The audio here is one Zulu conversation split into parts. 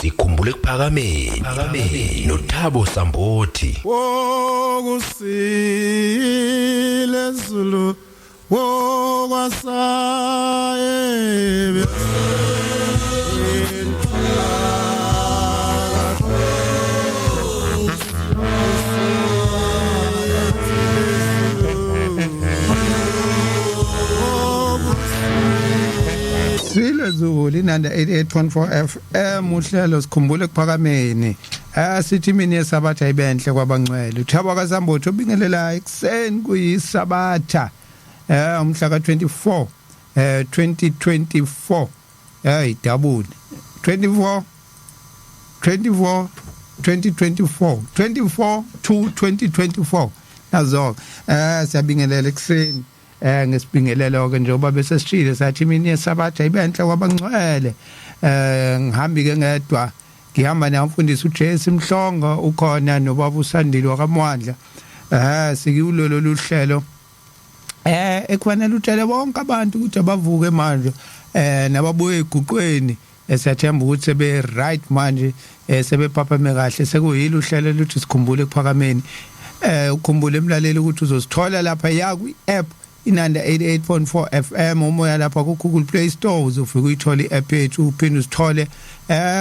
Sikhumbule kuphakameni noThabo Sambothi. Wokusile Zulu wokwasaye. Sile Zulu inanda 88.4 FM uhlelo sikhumbule kuphakameni. Sithi imini yesabatha ibenhle kwabangcwele. Uthabo kaSambotho obingelela ekseni kuyisabatha. Umhla ka24 2024. Hey double 24 24 2024 24 to 2024 nazo siyabingelela ekseni ngesibingelelo ke njengoba bese sishile sathi imini yesabatha ibenhle kwabangcwele. Ngihambi ke ngedwa, ngihamba namfundisi uJesu Mhlongo, ukhona nobaba uSandile wakaMwandla. Sikulolo luhlelo ekufanele utshele bonke abantu ukuthi abavuke manje nababuye eguqweni. Siyathemba ukuthi sebe right manje, sebephaphame kahle, sekuyilo uhlelo luthi sikhumbule kuphakameni. Ukhumbule emlaleli ukuthi uzosithola lapha ya kwi app Inanda 88.4 FM umoya lapha ku Google Play Store, uzofika uyithole i-app yethu, uphinde usithole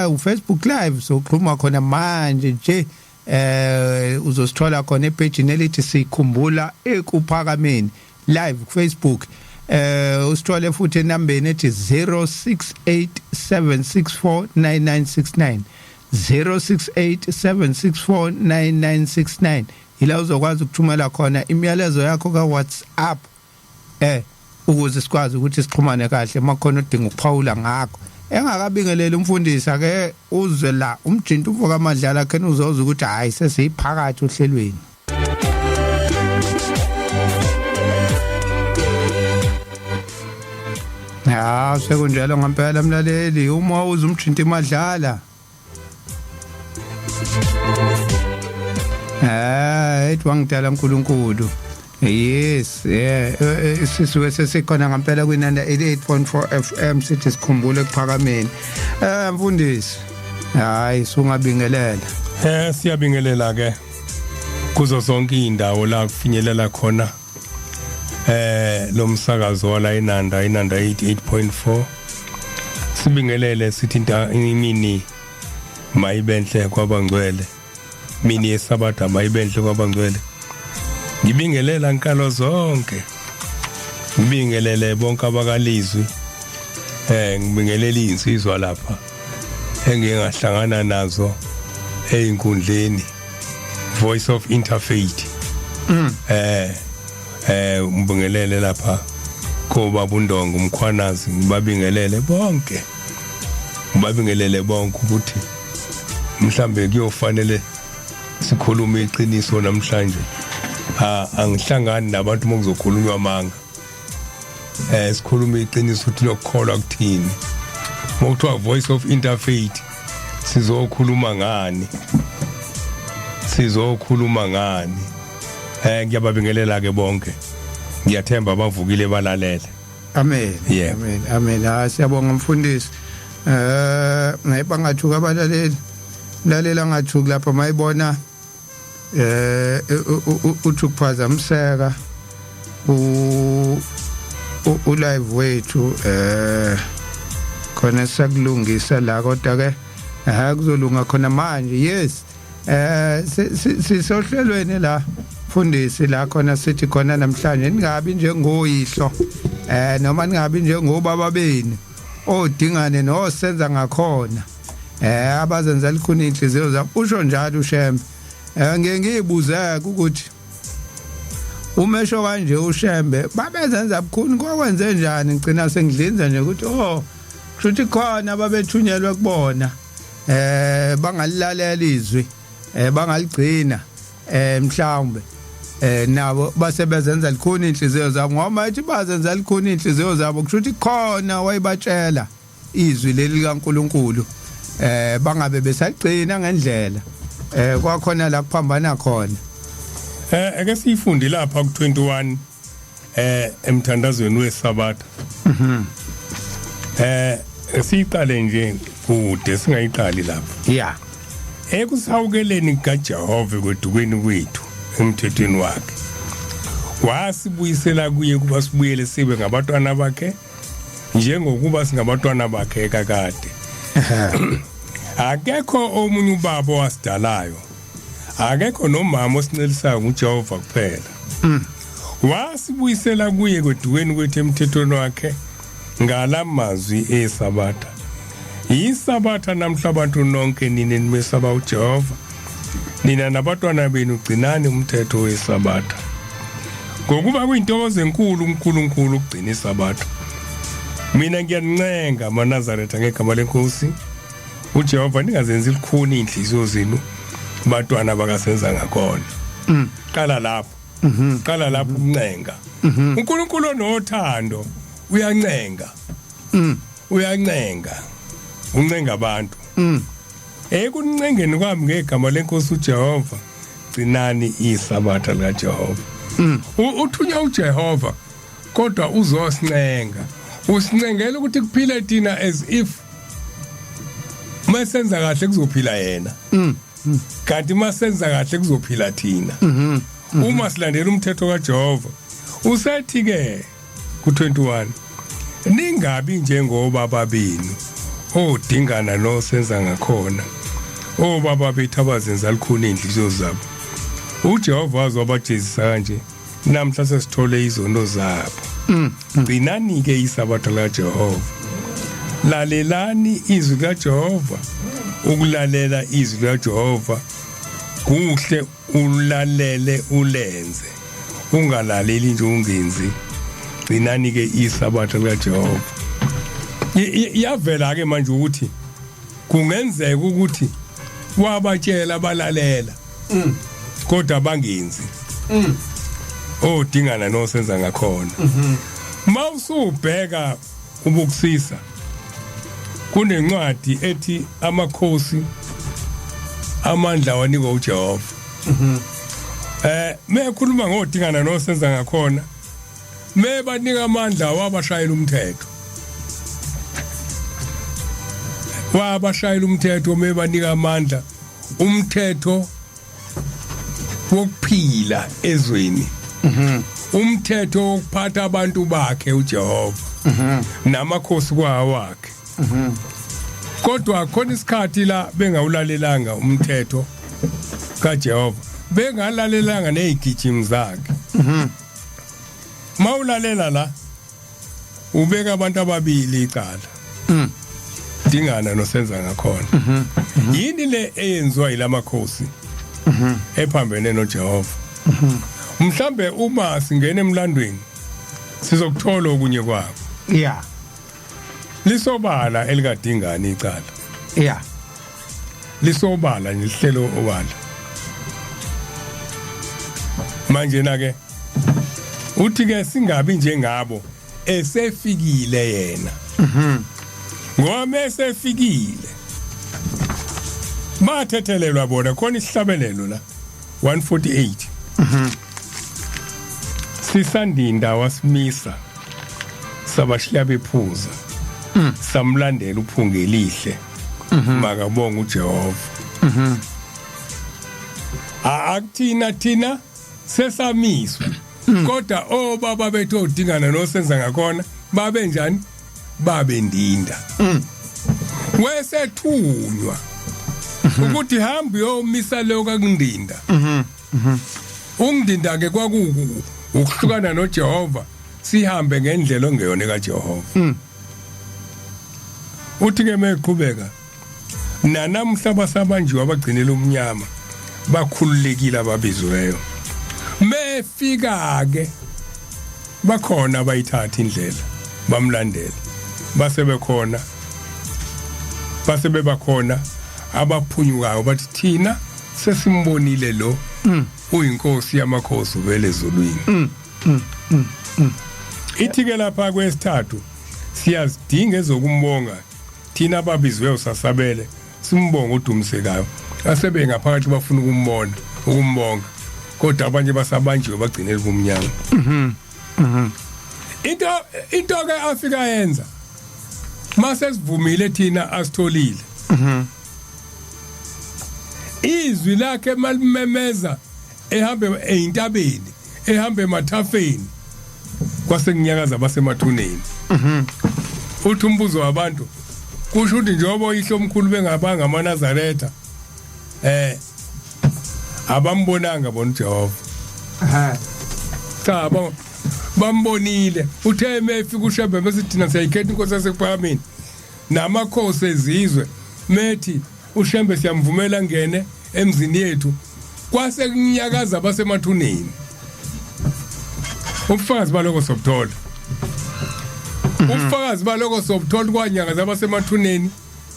uFacebook Live, soxhuma khona manje nje. Uzosithola khona epage elithi sikhumbula ekuphakameni live ku Facebook. Usithole futhi enambeni ethi 0687649969 0687649969, ila uzokwazi ukuthumela khona imiyalezo yakho ka WhatsApp ukuze sikwazi ukuthi sixhumane kahle makhona udinga ukuphawula ngakho. Engakabingeleli umfundisi ake uzwe la umjinto uvuka amadlala khe uzoza ukuthi hayi sesiyiphakathi ohlelweni. Ya sekunjalo ngempela mlaleli, uma uza umjinto imadlala ethi wangidala uNkulunkulu. Yes, sisuke sesikhona ngempela kwinanda 88.4 FM sithi sikhumbule kuphakameni. Mfundisi, hayi sungabingelela. Siyabingelela ke kuzo zonke indawo la kufinyelela khona lo msakazo wala Inanda 88.4. Sibingelele sithi imini mayibenhle kwabangcwele, mini yesabatha mayibenhle kwabangcwele. Ngibingelela nkalo zonke, ngibingelele bonke abakalizwi, ngibingelela insizwa lapha engike ngahlangana nazo einkundleni, Voice of Interfaith. Ngibingelele lapha koBaba uNdongo uMkhwanazi, ngibabingelele bonke, ngibabingelele bonke ukuthi mhlambe kuyofanele sikhulume iqiniso namhlanje. Angihlangani nabantu mokuzokhulunywa amanga. Sikhulume iqiniso ukuthi lokukholwa kuthini. Mokuthiwa Voice of Interfaith sizokhuluma ngani? Sizokhuluma ngani? Ngiyababingelela ke bonke. Ngiyathemba abavukile balalele. Amen. Yeah. Amen. Amen. Siyabonga mfundisi. Ngayibangathuka abalaleli. Lalela ngathuki lapha mayibona uthi ukuphazamiseka u live wethu khona sakulungisa la, kodwa ke kuzolunga khona manje. Yes, sisohlelweni la mfundisi, la khona sithi khona namhlanje ningabi njengoyihlo noma ningabi njengobaba benu odingane nosenza ngakhona abazenza likhuni inhliziyo zabo, usho njalo uShembe. Ngeke ngiyibuzeke ukuthi umesho kanje uShembe babezenza bukhuni kwakwenze njani, ngicina sengidlinza nje ukuthi oh kushuthi khona babethunyelwe kubona bangalilalela izwi bangaligcina mhlawumbe nabo basebezenza likhuni inhliziyo zabo, ngoba ethi bazenza likhuni inhliziyo zabo kushuthi khona wayibatshela izwi leli likaNkuluNkulu bangabe besagcina ngendlela kwakhona la kuphambana khona. Ake siyifunde lapha ku21 emthandazweni wesabatha. Siqale nje Kude singayiqali lapho. Yeah. Ekusawukeleni kaJehova kwedukweni kwethu emthethweni wakhe, wasibuyisela kuye kuba sibuyele sibe ngabantwana bakhe njengokuba singabantwana bakhe kakade. Akekho omunye ubaba owasidalayo, akekho nomama osincelisayo, nguJehova kuphela. Wasibuyisela kuye kwedukweni kwethu emthethweni wakhe ngalamazwi esabatha. Yisabatha namhla abantu nonke nina nimesaba uJehova, nina nabantwana benu gcinani umthetho wesabatha, ngokuba kuyintokozo enkulu uNkulunkulu ukugcina isabatha. Mina ngiyanincenga maNazaretha ngegama lenkosi uJehova, ningazenzi likhuni inhliziyo zenu, bantwana bakasenza ngakhona. Qala lapho, qala lapho ukuncenga. uNkulunkulu onothando uyancenga, uyancenga, uncenga abantu. Ekuncengeni kwami ngegama lenkosi uJehova, gcinani isabatha likaJehova. Uthunywa uJehova kodwa uzosincenga, usincengela ukuthi kuphile thina, as if masenza kahle kuzophila yena, kanti masenza kahle kuzophila thina uma silandela umthetho kaJehova. Usethi ke ku21, ningabi njengobaba benu odingana nosenza ngakhona, obaba bethu abazenza likhuni inhliziyo zabo, uJehova wazobajezisa kanje. Namhla sesithole izono zabo. Gcinani ke isabatha laJehova, lalelani izwi kaJehova. Ukulalela izwi kaJehova kuhle, ulalele ulenze, ungalaleli nje ungenzi. Gcinani ke isabatha likaJehova. Iyavela ke manje ukuthi kungenzeka ukuthi wabatshela balalela, kodwa bangenzi, odingana nosenza ngakhona. Mawusubheka ubukusisa kunencwadi ethi amakhosi amandla wanikwa uJehova. Mekhuluma ngodingana nosenza ngakhona, mebanika amandla wabashayela umthetho, wabashayela umthetho mebanika amandla, umthetho wokuphila ezweni, umthetho wokuphatha abantu bakhe uJehova namakhosi kwawakhe. Kodwa khona isikhathi la bengawulalelanga umthetho kaJehova, bengalalelanga nezigijimi zakhe. Mawulalela la ubeka abantu ababili icala, dingana nosenza ngakhona. Yini le eyenziwa yilamakhosi ephambene noJehova? Mhlambe uma singena emlandweni sizokuthola okunye kwabo. Lisobala elikadingana icala. Lisobala nje, lihlelo obala. Manje na ke uthi ke singabi njengabo esefikile yena, ngoba mesefikile bathethelelwa bona. Khona isihlabelelo la 148, sisandinda wasimisa sabashiya bephuza, samlandela uphungelihle, makabonga uJehova. Akuthina, thina sesamiswa, kodwa obaba bethu odingana nosenza ngakhona babe njani? Babe ndinda. Wesethunywa ukuthi hamba uyomisa leyo kakundinda. Ungindinda ke kwakuku ukuhlukana noJehova, sihambe ngendlela ongeyona kaJehova. Uthi ke meqhubeka, nanamhla basabanjiwe abagcinela umnyama, bakhululekile ababizweyo. Mefika ke bakhona abayithatha indlela bamlandela, base bekhona, base bebakhona abaphunyukayo bathi thina sesimbonile lo uyinkosi yamakhosi uvele ezulwini. Ithi ke lapha kwesithathu, siyazidinga ezokumbonga thina ababizwe usasabele simbonga odumisekayo. Asebe ngaphakathi bafuna ukumbona, ukumbonga, kodwa abanye basabanjiwe bagcinele kumnyama. Into ke afika yenza mase sivumile thina asitholile. Izwi lakhe malimemeza ehambe eintabeni, ehambe emathafeni, kwase kunyakaza basemathuneni. Uthi umbuzo wabantu kusho ukuthi njengoba oyihlo omkhulu bengabanga amaNazaretha, abambonanga bona uJehova. Cha, bambonile. Uthe mefika uShembe bese thina siyayikhetha inkosi yaseKuphakameni namakhosi ezizwe, methi uShembe siyamvumela ngene emzini yethu, kwase kunyakaza basemathuneni. Ubufakazi baloko sobuthola, ubufakazi baloko sobuthola, kwanyakaza abasemathuneni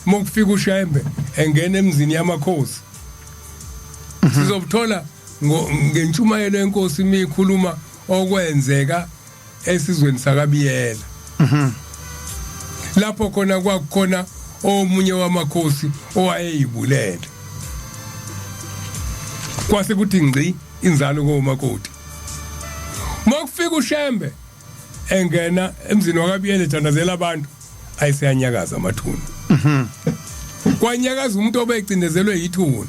mokufika uShembe engena emzini yamakhosi. Sizobuthola ngentshumayelo yenkosi imikhuluma okwenzeka esizweni sakaBiyela, lapho khona kwakukhona omunye wamakhosi owayeyibulele, kwase kuthi ngci inzalo komakoti. Makufika uShembe engena emzini wakaBiyela ethandazela abantu, ayiseyanyakaza amathuna. Kwanyakaza umuntu obecindezelwe yithuna,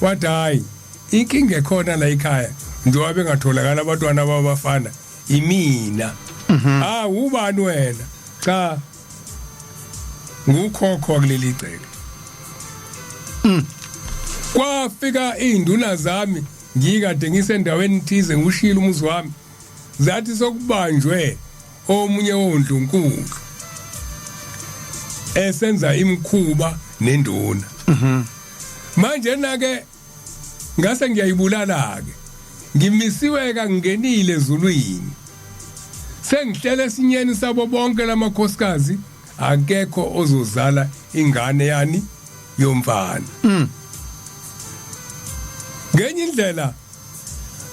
wathi hayi, inkinga ekhona la ekhaya njengoba bengatholakala abantwana ababafana imina. Ah, ubani wena? Cha, ngukhokho kuleli gceke. Kwafika izinduna zami, ngikade ngisendaweni thize, ngikushila umuzi wami, zathi sokubanjwe omunye wondlunkulu esenza imkhuba nenduna. Manje na ke ngase ngiyayibulala ke, ngimisiwe kangingenile ezulwini, sengihlele esinyeni sabo bonke lamakhosikazi, akekho ozozala ingane yani yomfana. Ngenye indlela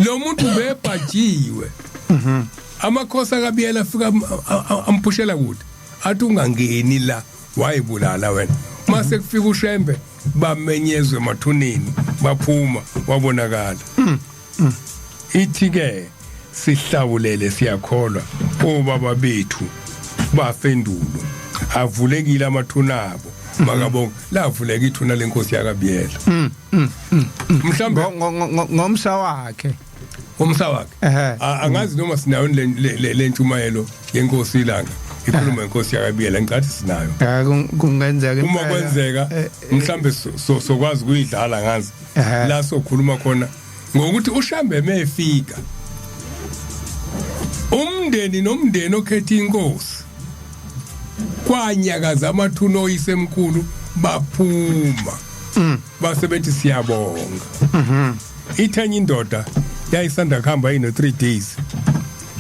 lo muntu bebhajiwe, amakhosi akabiyela afika amphushela kude, athi ungangeni la, wayibulala wena. Mase kufika uShembe, bamenyezwe emathuneni, baphuma, wabonakala. Ithi ke sihlawulele, siyakholwa obaba bethu bafendulo, avulekile amathuna abo, makabonga, lavuleka ithuna lenkosi yakaBiyela mhlambe. Ngomsa wakhe. Umsa wakhe. Angazi noma sinayo le ntshumayelo yenkosi ilanga ikhuluma inkosi yakaBiyela, ngicathi sinayo. Kungenzeka. Uma kwenzeka mhlambe sokwazi kuyidlala, ngazi la sokhuluma khona ngokuthi uShembe mefika, umndeni nomndeni okhetha inkosi, kwanyakaza amathuna oyisemkhulu, baphuma, base bethi siyabonga. Ithenye indoda yayisanda kuhamba ino 3 days,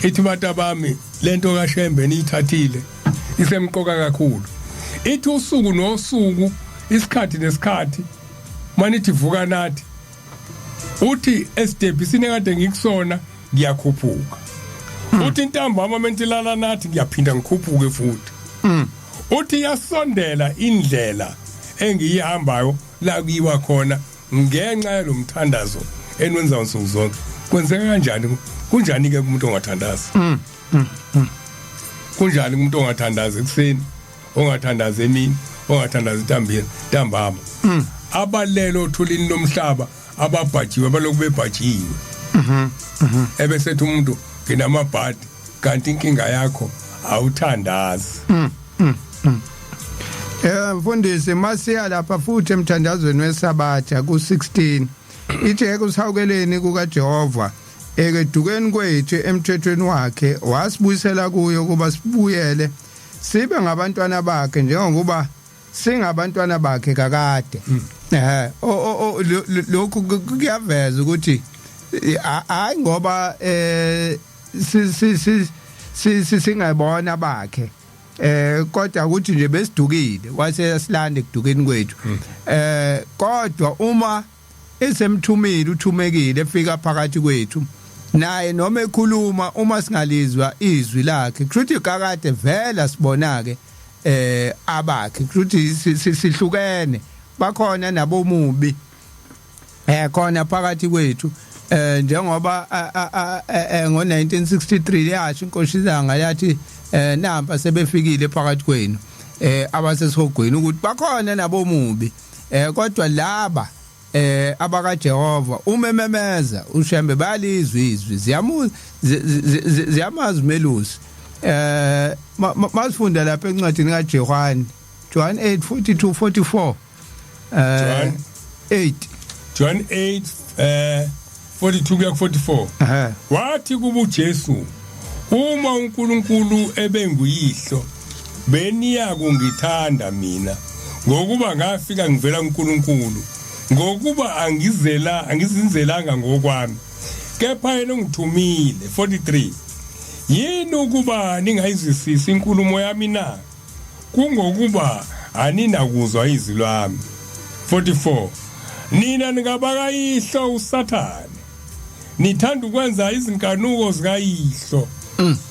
ithi bantu bami, lento kaShembe niyithathile isemqoka kakhulu. Ithi usuku nosuku, isikhathi nesikhathi, manithi vuka nathi, uthi esitebhisini kade ngikusona ngiyakhuphuka. Uthi intambama mentilala nathi, ngiyaphinda ngikhuphuke futhi. Uthi yasondela indlela engiyihambayo la kuyiwa khona ngenxa yalomthandazo enwenza nsuku zonke. Kwenzeka kanjani? Kunjani ke kumuntu ongathandazi? Kunjani kumuntu ongathandazi ekuseni, ongathandazi emini, ongathandazi ntambini ntambama? Abalele othulini lomhlaba, ababhajiwe, baloku bebhajiwe, ebesethi umuntu nginamabhadi, kanti inkinga yakho awuthandazi. Mfundisi, masiya lapha futhi emthandazweni weSabatha ku16, ithi ekusihawukeleni kukaJehova, ekedukeni kwethu emthethweni wakhe, wasibuyisela kuyo kuba sibuyele sibe ngabantwana bakhe, njengokuba singabantwana bakhe kakade. Lokhu kuyaveza ukuthi hayi ngoba si si si si singayibona bakhe, kodwa ukuthi nje besidukile, wase silande ekudukeni kwethu. Kodwa uma esemthumile uthumekile, efika phakathi kwethu naye, noma ekhuluma, uma singalizwa izwi lakhe, kushuthi kakade vela sibona ke abakhe, kushuthi sihlukene, bakhona nabomubi khona phakathi kwethu, njengoba ngo1963 yasho inkosi ilanga yathi nampa sebefikile phakathi kwenu. Abasesihogweni ukuthi bakhona nabomubi, kodwa laba abaka Jehova umememeza uShembe bayalizwa izwi, ziyamu ziyamazi melusi. Masifunda lapha encwadini kaJohn, John 8:42 44. John 8. John 8 42 kuya 44. Wathi kubo uJesu, uma uNkulunkulu ebenguyihlo, beniya kungithanda mina, ngokuba ngafika ngivela kuNkulunkulu, ngokuba angizela angizinzelanga ngokwami, kepha yena ungithumile. 43 Yini ukuba ningayizwisisi inkulumo yami na? Kungokuba aninakuzwa izwi lwami. 44 Nina ningabakayihlo uSathane, nithanda ukwenza izinkanuko zikayihlo.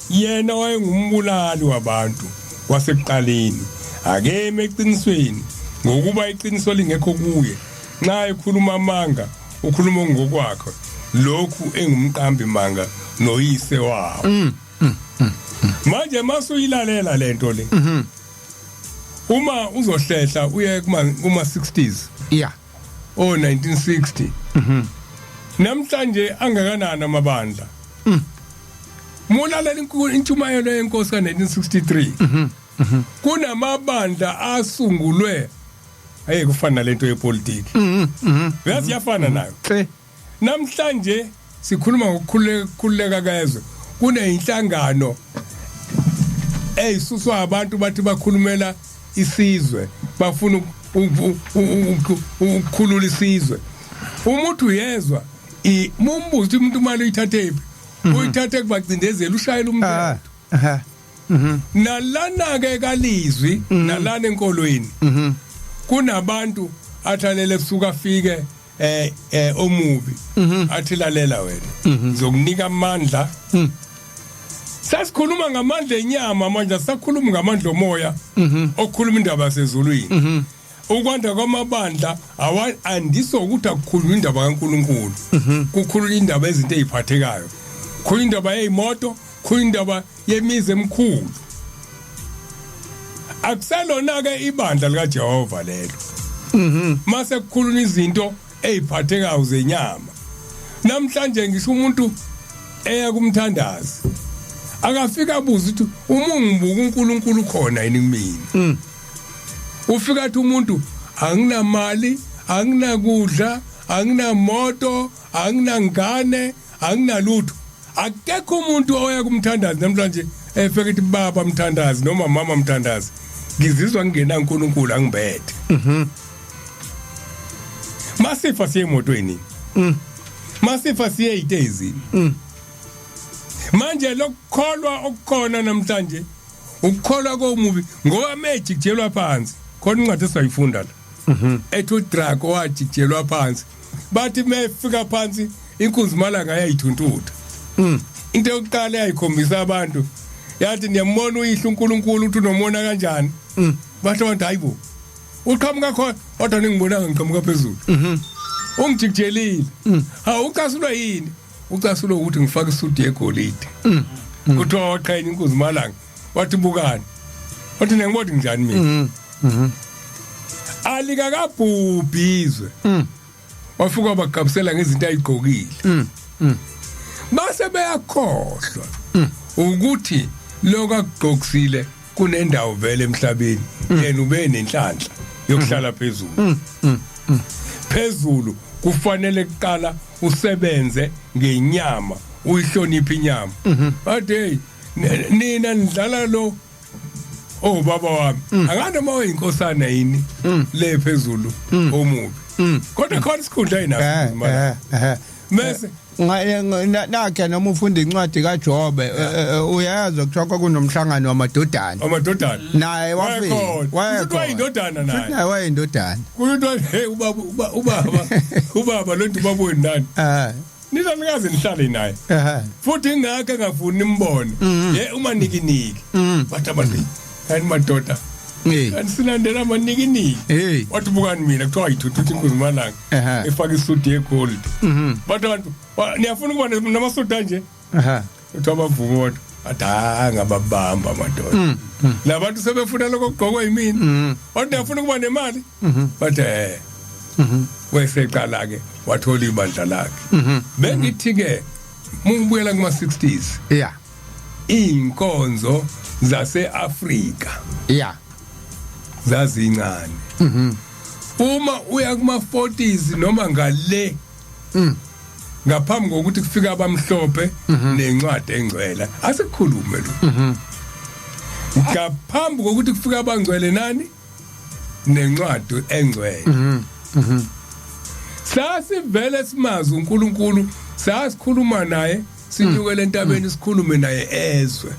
Yena wayengumbulali wabantu kwasekuqaleni, akeme eqinisweni, ngokuba iqiniso lingekho kuye. Nxa ekhuluma amanga, ukhuluma ngokwakhe, lokhu engumqambi manga noyise wawo. Manje masuyilalela lento le, uma uzohlehla uye kuma 60s, oh 1960, namhlanje angakanani amabandla? Mulalela intshumayelo yenkosi ka1963, kunamabandla asungulwe aye kufana nalento yepolitiki, uyazi yafana nayo. Namhlanje sikhuluma ngokukhululeka kezwe, kuneyinhlangano eyisuswa abantu bathi bakhulumela isizwe, bafuna ukukhulula isizwe. Umuntu uyezwa mumbuzo ukuthi umuntu imali uyithathe phi, uyithathe kubacindezela, ushayela umthetho. Nalana ke kalizwi, nalana enkolweni kunabantu athalele ebusuku, afike omubi athi, "Lalela wena, ngizokunika amandla." Sasikhuluma ngamandla enyama, manje sakhuluma ngamandla omoya okukhuluma indaba yasezulwini. Ukwanda kwamabandla andiswa ukuthi akukhulunywa indaba kaNkuluNkulu, kukhulunywa indaba ezinto eziphathekayo, khulunywa indaba yezimoto, khulunywa indaba yemizi emikhulu. Akuselona ke ibandla likaJehova lelo mase kukhulunywa izinto eziphathekayo zenyama. Namhlanje ngisho umuntu eya kumthandazi, akafika abuza ukuthi, "Uma ungibuka, uNkulunkulu khona yini kumina?" Ufika athi umuntu, "Anginamali, anginakudla, anginamoto, anginangane, anginalutho." Akekho umuntu oya kumthandazi namhlanje efika ethi, "Baba mthandazi noma mama mthandazi, ngizizwa ngingena uNkulunkulu, angibethe." Masifa siye emotweni, masifa siye itezini. Manje lokukholwa okukhona namhlanje ukukholwa komubi, ngoba mejikijelwa phansi khona incwadi esayifunda la ethi uDrago wajikijelwa phansi, bathi mefika phansi inkunzi malanga yayithuntutha. Into yokuqala yayikhombisa abantu, yathi, "Niyambona uyihlo uNkulunkulu uthi unomona kanjani?" Basho abantu, "Hayibo, uqhamuka khona." Kodwa ningibonanga ngiqhamuka phezulu, ungijikijelile. Hawu, ucasulwa yini? Ucasulwa ukuthi ngifake isudu yegolide. Kuthiwa waqhenya inkunzi malanga, wathi, "Bukani," wathi, "Niyangibona njani mina?" Alikakabhubhi izwe, wafika wabagabisela ngezinto ayigqokile. Base beyakhohlwa ukuthi lokho akugqokisile kunendawo vele emhlabeni, yena ube nenhlanhla yokuhlala phezulu. Phezulu kufanele kuqala usebenze ngenyama, uyihloniphe inyama. Bathi, "Hey, nina nidlala lo." Oh baba wami, akana uma uyinkosana yini le phezulu omubi, kodwa khona isikhundla yinaso. Mese Nakhe noma ufunda incwadi kaJobe, uyazi kuthiwa kwakunomhlangano wamadodana. Amadodana. Naye wafika. Wayekhona. Wayekhona. Wayindodana naye. Futhi naye wayindodana. Kuyinto, hey, ubaba, ubaba, ubaba lo nto, ubaba wendani. Nizanikaze nihlale naye. Futhi ingakho engafuni nimbone ye uma nikiniki. Bathi abantu, "Kanti madoda, kanti silandela amanikiniki." Hey. Wathi, "Bukani mina." Kuthiwa ayithuthutha inkunzi malanga efaka isudi yegold. Bathi abantu, "Niyafuna ukuba namasudi anje?" Kuthiwa bavuma, kodwa Athi hayi ngababamba madoda. Labantu sebefuna lokho kugqokwe yimina. Wathi afuna ukuba nemali. Bathi eh. Weseqala ke wathola ibandla lakhe. Bengithi ke mungibuyela kuma 60s. Yeah. Inkonzo zaseAfrika. Yeah. Zazincane. Uma uya kuma 40s noma ngale ngaphambi kokuthi kufike abamhlophe nencwadi engcwele asikhulume lo ngaphambi kokuthi kufike abangcwele nani nencwadi engcwele sasivele simazi uNkulunkulu sasikhuluma naye sinyukele entabeni sikhulume naye ezwe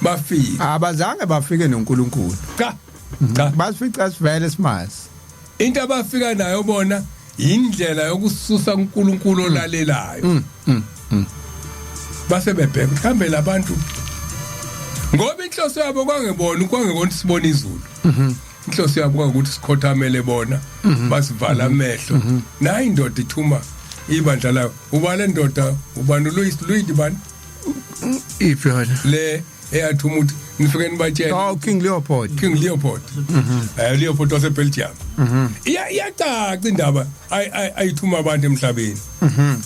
bafika abazange bafike noNkulunkulu cha cha basifica sivele simazi into abafika nayo bona indlela yokususa uNkulunkulu olalelayo base bebheka mhlambe labantu ngoba inhloso yabo kwangebona kwangekona sibona izulu inhloso yabo kwakuthi sikhothamele bona basivala amehlo nayi indoda ithuma ibandla layo uba le ndoda ubani Louis Louis bani iphi yona le eyathuma ukuthi nifike nibatshele oh King Leopold King Leopold Leopold wase Belgium iya iyacaca indaba ayithuma abantu emhlabeni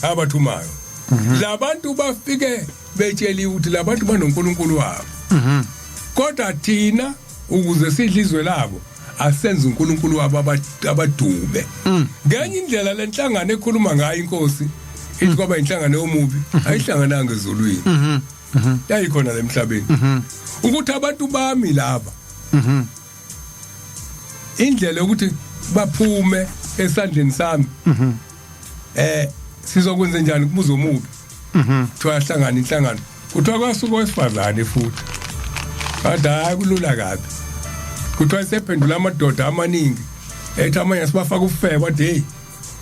abathumayo labantu bafike betsheliwe ukuthi labantu banoNkulunkulu wabo kodwa thina ukuze sidle izwe labo asenze uNkulunkulu wabo abadube ngenye indlela lenhlangano ekhuluma ngayo inkosi ithi kwaba inhlangano yomubi ayihlangananga ezulwini yayikhona lemhlabeni ukuthi abantu bami laba indlela yokuthi baphume esandleni sami sizokwenza njani kubuza omubi kuthiwa yahlangana inhlangano kuthiwa kwasuka owesifazane futhi bathi hayi kulula kabi kuthiwa isephendula amadoda amaningi ethi amanye sibafaka ufebe wathi hey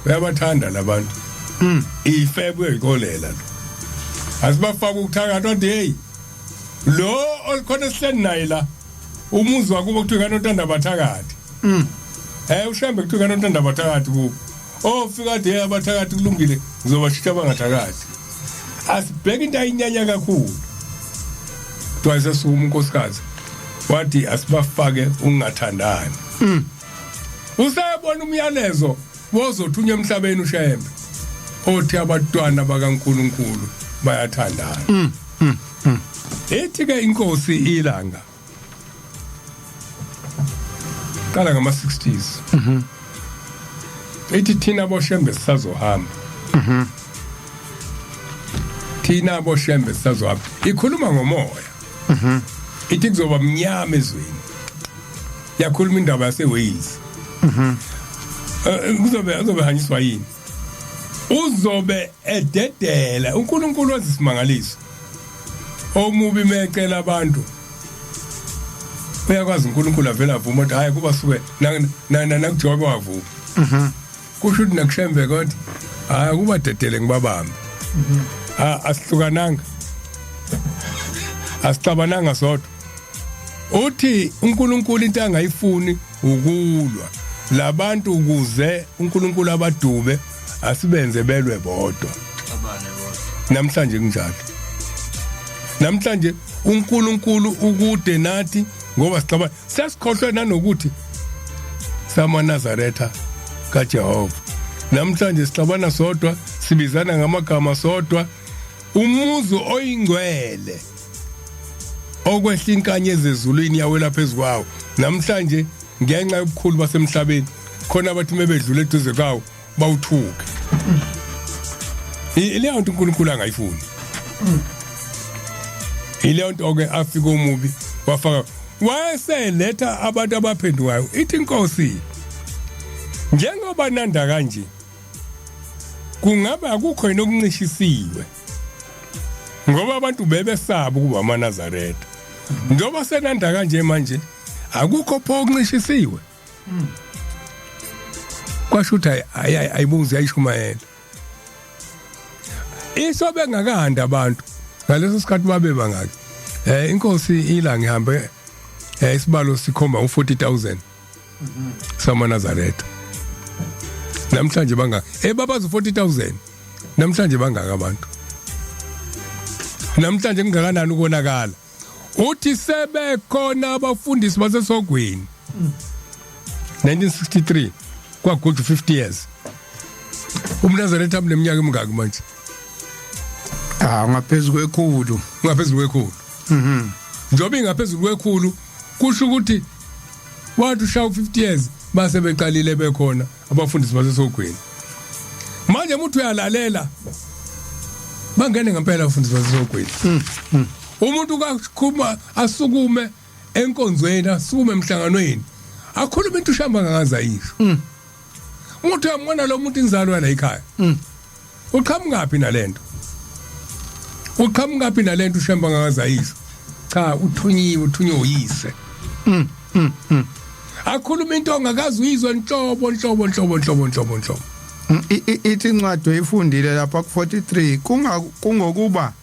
uyabathanda labantu ifebe uyayikolela lo asibafaka ukuthakatha wathi hey lo olikhona esihleni naye la umuzi wakubo kuthiwa kanontanda bathakathi ushembe kuthiwa kanontanda bathakathi kubo ofika kade abathakathi kulungile ngizobashintsha abangathakathi asibheke into ayinyanya kakhulu kuthiwa sesukuma unkosikazi wathi asibafake ungathandani usayabona umyalezo wozothunywa emhlabeni ushembe othi abantwana bakaNkuluNkulu bayathandana ethi ke inkosi ilanga qala ngama 60s ethi thina boshembe sisazohamba thina boshembe sisazohamba ikhuluma ngomoya ithi kuzoba mnyama ezweni yakhuluma indaba yase Wales kuzobe uzobe hanyiswa yini uzobe ededela uNkulunkulu wenza isimangaliso omubi mecela abantu uyakwazi uNkulunkulu avela avuma ukuthi hayi kuba suke nakuJobe wavuma kusho ukuthi nakushembe kodwa hayi kuba dedele ngibabambe asihlukananga asixabananga sodwa uthi uNkulunkulu into angayifuni ukulwa labantu ukuze uNkulunkulu abadube asibenze belwe bodwa namhlanje kunjalo namhlanje uNkulunkulu ukude nathi ngoba sicabanga sesikhohlwe nanokuthi samaNazaretha kaJehova namhlanje sixabana sodwa sibizana ngamagama sodwa umuzi oyingcwele okwehla inkanyezi ezulwini yawela phezu kwawo namhlanje ngenxa yobukhulu basemhlabeni khona abathi mebedlula eduze kwawo bawuthuke ileyo nto uNkulunkulu angayifuni ileyo nto ke afika omubi wafaka wayeseletha abantu abaphendukayo ithi inkosi njengoba nanda kanje kungaba akukho yini okuncishisiwe ngoba abantu bebesaba ukuba amaNazaretha njengoba senanda kanje manje akukho pho okuncishisiwe kwasho ukuthi ayibuzi ayishumayela iso bengakandi abantu ngaleso sikhathi babe bangaki inkosi ilanga ihambe isibalo sikhomba u40000 samaNazaretha namhlanje bangaka babazi 40000 namhlanje bangaka abantu. Namhlanje kungakanani ukonakala? Uthi sebekhona abafundisi basesogwini. 1963 kwaguju 50 years. UmNazaretha uneminyaka emingaki manje? Ah, ngaphezulu kwekhulu. Ngaphezulu kwekhulu. Njoba ingaphezulu kwekhulu kusho ukuthi wathi ushaya 50 years base beqalile bekhona abafundisi basesogwini. Manje umuntu uyalalela bangene ngempela abafundisi basesogwini. Umuntu kakhuma asukume enkonzweni, asukume emhlanganweni, akhulume into ushamba ngakaza ayisho. Umuntu uyambona lo muntu, inzalo yala ekhaya. Uqhamukaphi nalento? Uqhamukaphi nalento ushamba ngakaza ayisho? Cha, uthunyiwe, uthunywe uyise. Akhuluma into ongakazi uyizwe nhlobo nhlobo nhlobo nhlobo nhlobo nhlobo. Ithi incwadi oyifundile lapha ku 43, kunga kungokuba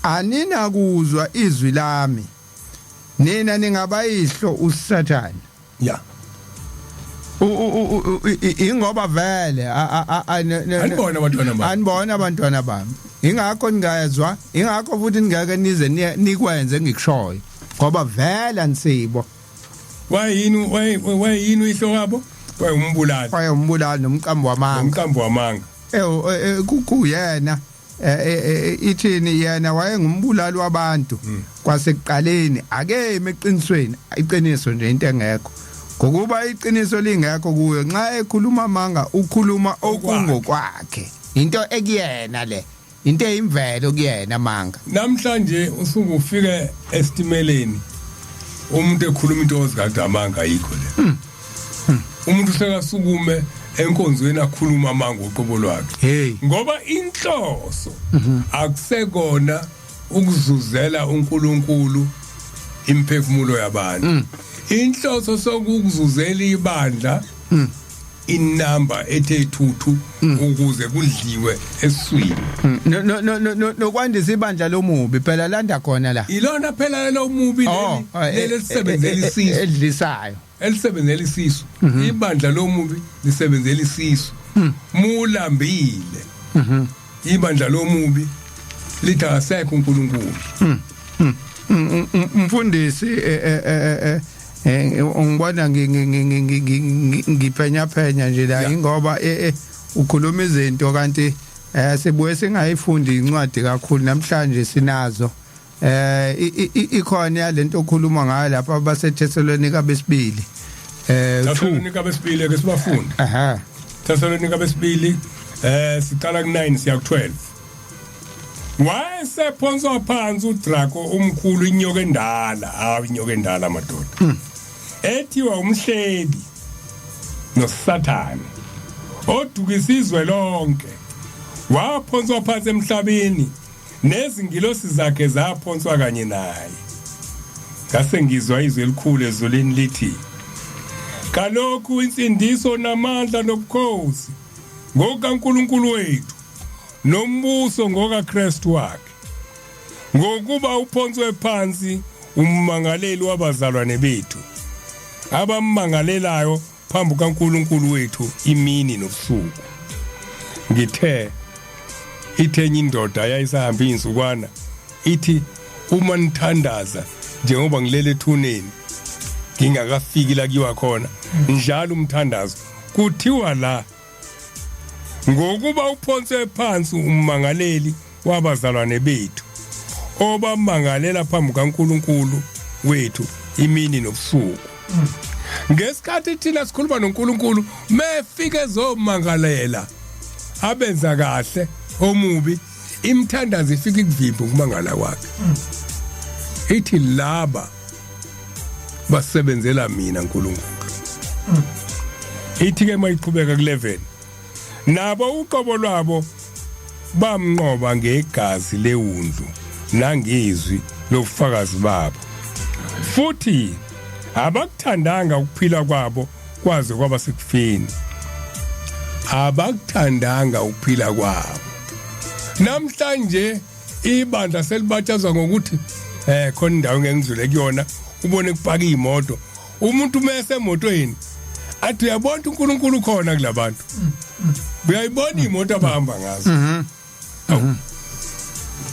aninakuzwa izwi lami, nina ningabayihlo uSathane. Ingoba vele Anibona abantwana bami. Anibona abantwana bami, ingakho ningezwa, ingakho futhi ningeke nize nikwenze engikushoyo, ngoba vele anisibo. Wayini wayini uyihlo wabo? Wayengumbulali. Wayengumbulali nomqambi wamanga. Umqambi wamanga. Kuyena ithini, yena wayengumbulali wabantu kwasekuqaleni, ake eqinisweni, iqiniso nje into engekho, ngokuba iqiniso lingekho kuyo. Nxa ekhuluma amanga, ukhuluma okungokwakhe, into ekuyena le, into eyimvelo kuyena amanga. Namhlanje usuke ufike esitimeleni, umuntu ekhuluma into ozikade amanga, ayikho le. Umuntu usekasukume enkonzweni akhuluma amanga uqobo lwakhe. Ngoba inhloso akusekona ukuzuzela uNkulunkulu imphefumulo yabantu, inhloso sokuzuzela ibandla inamba ethe thuthu ukuze kudliwe esiswini. No no no no, no, nokwandisa ibandla lomubi phela, landa khona la. Ilona phela lo mubi leli, leli elisebenzela isisu. Edlisayo. Elisebenzela isisu. Ibandla lomubi lisebenzela isisu mulambile. Ibandla lomubi lithi akasekho uNkulunkulu. Mfundisi, ungibona ngiphenya phenya nje la, ingoba ukhuluma izinto kanti sibuye singayifundi incwadi kakhulu. Namhlanje sinazo, ikhona yalento okhuluma ngayo lapha baseThesalonika besibili 2. Thesalonika besibili, ke sibafunde. Thesalonika besibili, siqala ku9 siya ku12. Wayesephonswa phansi uDraco omkhulu, inyoka endala, hawu, inyoka endala madoda, ethiwa umhlebi noSathane, odukisa izwe lonke. Waphonswa phansi emhlabeni, nezingilosi zakhe zaphonswa kanye naye. Ngase ngizwa izwi elikhulu ezulwini lithi, "Kalokhu insindiso namandla nobukhosi ngokaNkulunkulu wethu, nombuso ngokaKristu wakhe, ngokuba uphonswe phansi ummangaleli wabazalwane bethu, abammangalelayo phambi kaNkulunkulu wethu imini nobusuku." Ngithe ithenye indoda yayisahamba insukwana ithi, "Uma nithandaza njengoba ngilele ethuneni ngingakafiki la kuyiwa khona njalo umthandazo, kuthiwa la, ngokuba uphonse phansi ummangaleli wabazalwane bethu, obamangalela phambi kaNkulunkulu wethu imini nobusuku." Ngesikhathi thina sikhuluma noNkulunkulu, mefike ezomangalela abenza kahle omubi, imithandazo ifika ikuvimba ukumangala kwakhe, ithi, "Laba basebenzela mina uNkulunkulu." Ithi ke mayiqhubeka ku11, "Nabo uqobo lwabo bamnqoba ngegazi lewundlu nangezwi lobufakazi babo, futhi abakuthandanga ukuphila kwabo kwaze kwaba sekufeni." Abakuthandanga ukuphila kwabo. Namhlanje ibandla selibatshazwa ngokuthi khona indawo engengizule kuyona, ubone kupaka imoto, umuntu mese emotweni athi, "Uyabona, uNkulunkulu khona kulabantu, uyayibona imoto abahamba ngazo." Awu.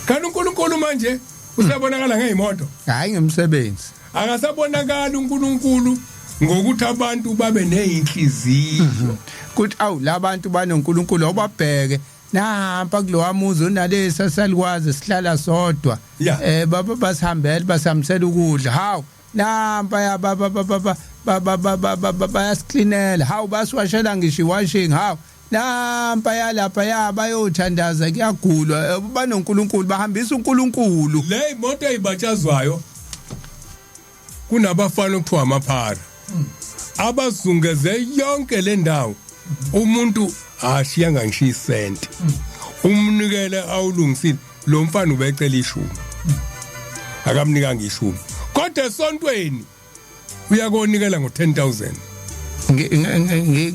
Kanti uNkulunkulu manje usebonakala ngezimoto. Hayi, ngemisebenzi. Akasabonakali uNkulunkulu ngokuthi abantu babe nezinhliziyo. Kuthi awu, labantu banoNkulunkulu, awubabheke nampa kulowa muzi unalesi salikwazi sihlala sodwa. Baba basihambela, basihambisela ukudla. Hawu, nampa ya baba baba baba baba bayasiklinela. Hawu, basiwashela ngisho iwashing. Hawu, nampa yalapha ya bayothandaza, kuyagulwa. BanoNkulunkulu, bahambisa uNkulunkulu. Le imoto ezibatshazwayo, kunabafana okuthiwa amaphara abazungeze yonke le ndawo. Umuntu ashiyanga ngisho isenti, umnikele awulungisile lo mfana ubecela ishumi, akamnikanga ishumi, kodwa esontweni uyakonikela ngo10000.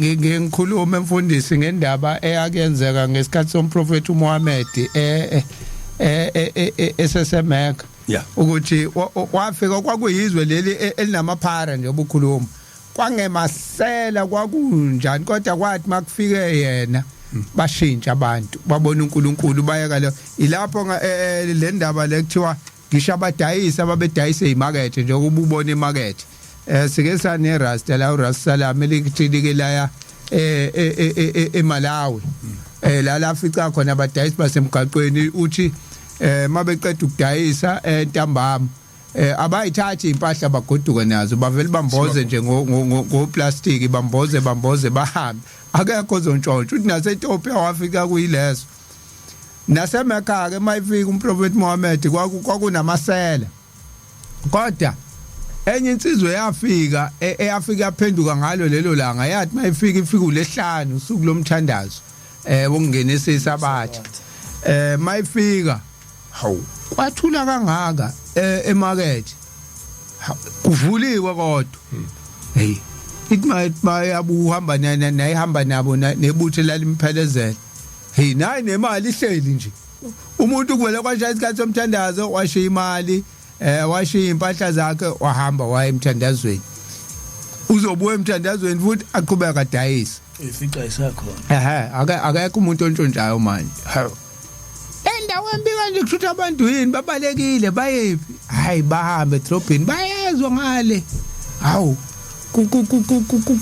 Ngikhuluma, emfundisi, ngendaba eyakuyenzeka ngesikhathi somprofeti uMuhammad eseseMecca, ukuthi wafika kwakuyizwe leli elinamaphara nje obukhuluma kwangemasela kwakunjani, kodwa kwathi makufike yena bashintsha abantu, babona uNkulunkulu, bayeka lo. Ilapho le ndaba le kuthiwa ngisho abadayisi ababedayisa ezimakethe, njengoba ubona imakethe, sike sane rasta la, uRas Salam, elithi like laya eMalawi, la lafica khona abadayisi basemgaqweni, uthi mabeqeda ukudayisa entambama, abayithathi impahla bagoduke nazo, bavele bamboze nje ngo plastic, bamboze bamboze bahambe, akekho ozontshontsha. Uthi naseEthiopia wafika kuyileso, naseMecca ke mayifika umprofeti Muhammad kwakunamasela, kodwa enye insizwe yafika, eyafika yaphenduka ngalo lelo langa, yathi mayifika ifika ulehlanu, usuku lomthandazo wokungenisa isabatha, mayifika, hawu, kwathula kangaka emakethe, kuvuliwe kodwa. Hey, ithi mayabuhamba nayihamba nabo nebutho lalimphelezela, hey, nayi nemali ihleli nje. Umuntu kuvele kwashaya isikhathi somthandazo, washiya imali, washiya impahla zakhe, wahamba waya emthandazweni. Uzobuya emthandazweni futhi aqhubeka adayise. Ifica isakhona. Ehe, akekho umuntu ontshontshayo manje. Hawu, endaweni embi kanje kushutha abantu, yini, babalekile bayephi? Hayi, bahambe edrobheni, bayezwa ngale, hawu,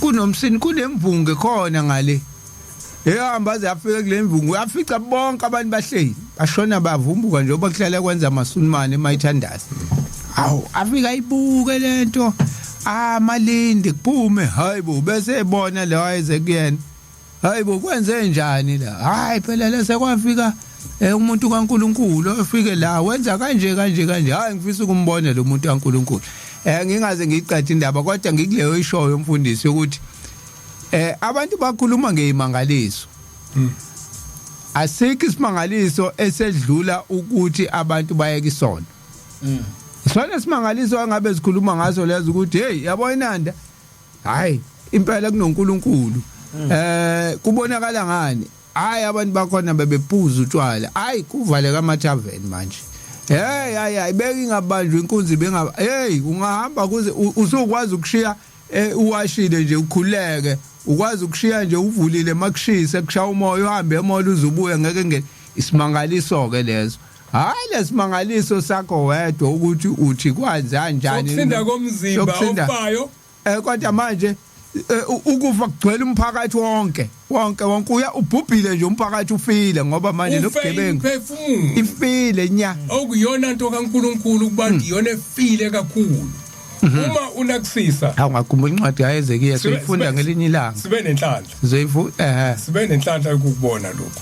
kunomsini, kunemvunge khona ngale. Ehamba aze afike kule mvungu, uyafica bonke abantu bahleli, bashona bavumbuka njengoba kuhlala kwenza amasunmane emayithandaza. Hawu, afika ayibuke lento, amalindi kuphume. Hayibo, bese ebona lo ayeze kuyena. Hayibo, kwenze njani la? Hayi phela, lese kwafika umuntu kaNkuluNkulu ofike la wenza kanje kanje kanje. Hayi, ngifisa ukumbona lo muntu kaNkuluNkulu. Ngingaze ngiyiqede indaba, kodwa ngikuleyo ishoyo, umfundisi, ukuthi abantu bakhuluma ngeyimangaliso. Asikho isimangaliso esedlula ukuthi abantu bayeke isono. Isona simangaliso angabe sikhuluma ngaso lezo, ukuthi hey, yabo inanda, hayi impela kunoNkulunkulu. Kubonakala ngani? Hayi, abantu bakhona bebephuza utshwala, hayi, kuvaleka ama tavern manje. Hey, hayi hayi, beke ingabanjwa inkunzi benga. Hey, ungahamba kuze usukwazi ukushiya uwashile nje, ukhuleke, ukwazi ukushiya nje uvulile, makushise kushaya umoya, uhambe emoya uzubuya, ngeke ngene. Isimangaliso ke leso. Hayi, lesimangaliso sakho wedwa ukuthi uthi kwanza kanjani. Sokusinda komzimba ofayo. Kodwa manje ukufa kugcwele umphakathi wonke wonke wonke, uya ubhubhile nje umphakathi, ufile ngoba manje ufe nobugebengu imphefumulo ifile nya. Okuyona nto kaNkuluNkulu kubantu, iyona efile kakhulu uma unakusisa. Hawu, ngakhumbula incwadi kaHezekiya, soyifunda ngelinye ilanga. Sibe nenhlanhla. Sizoyifunda, ehe. Sibe nenhlanhla yokubona lokhu,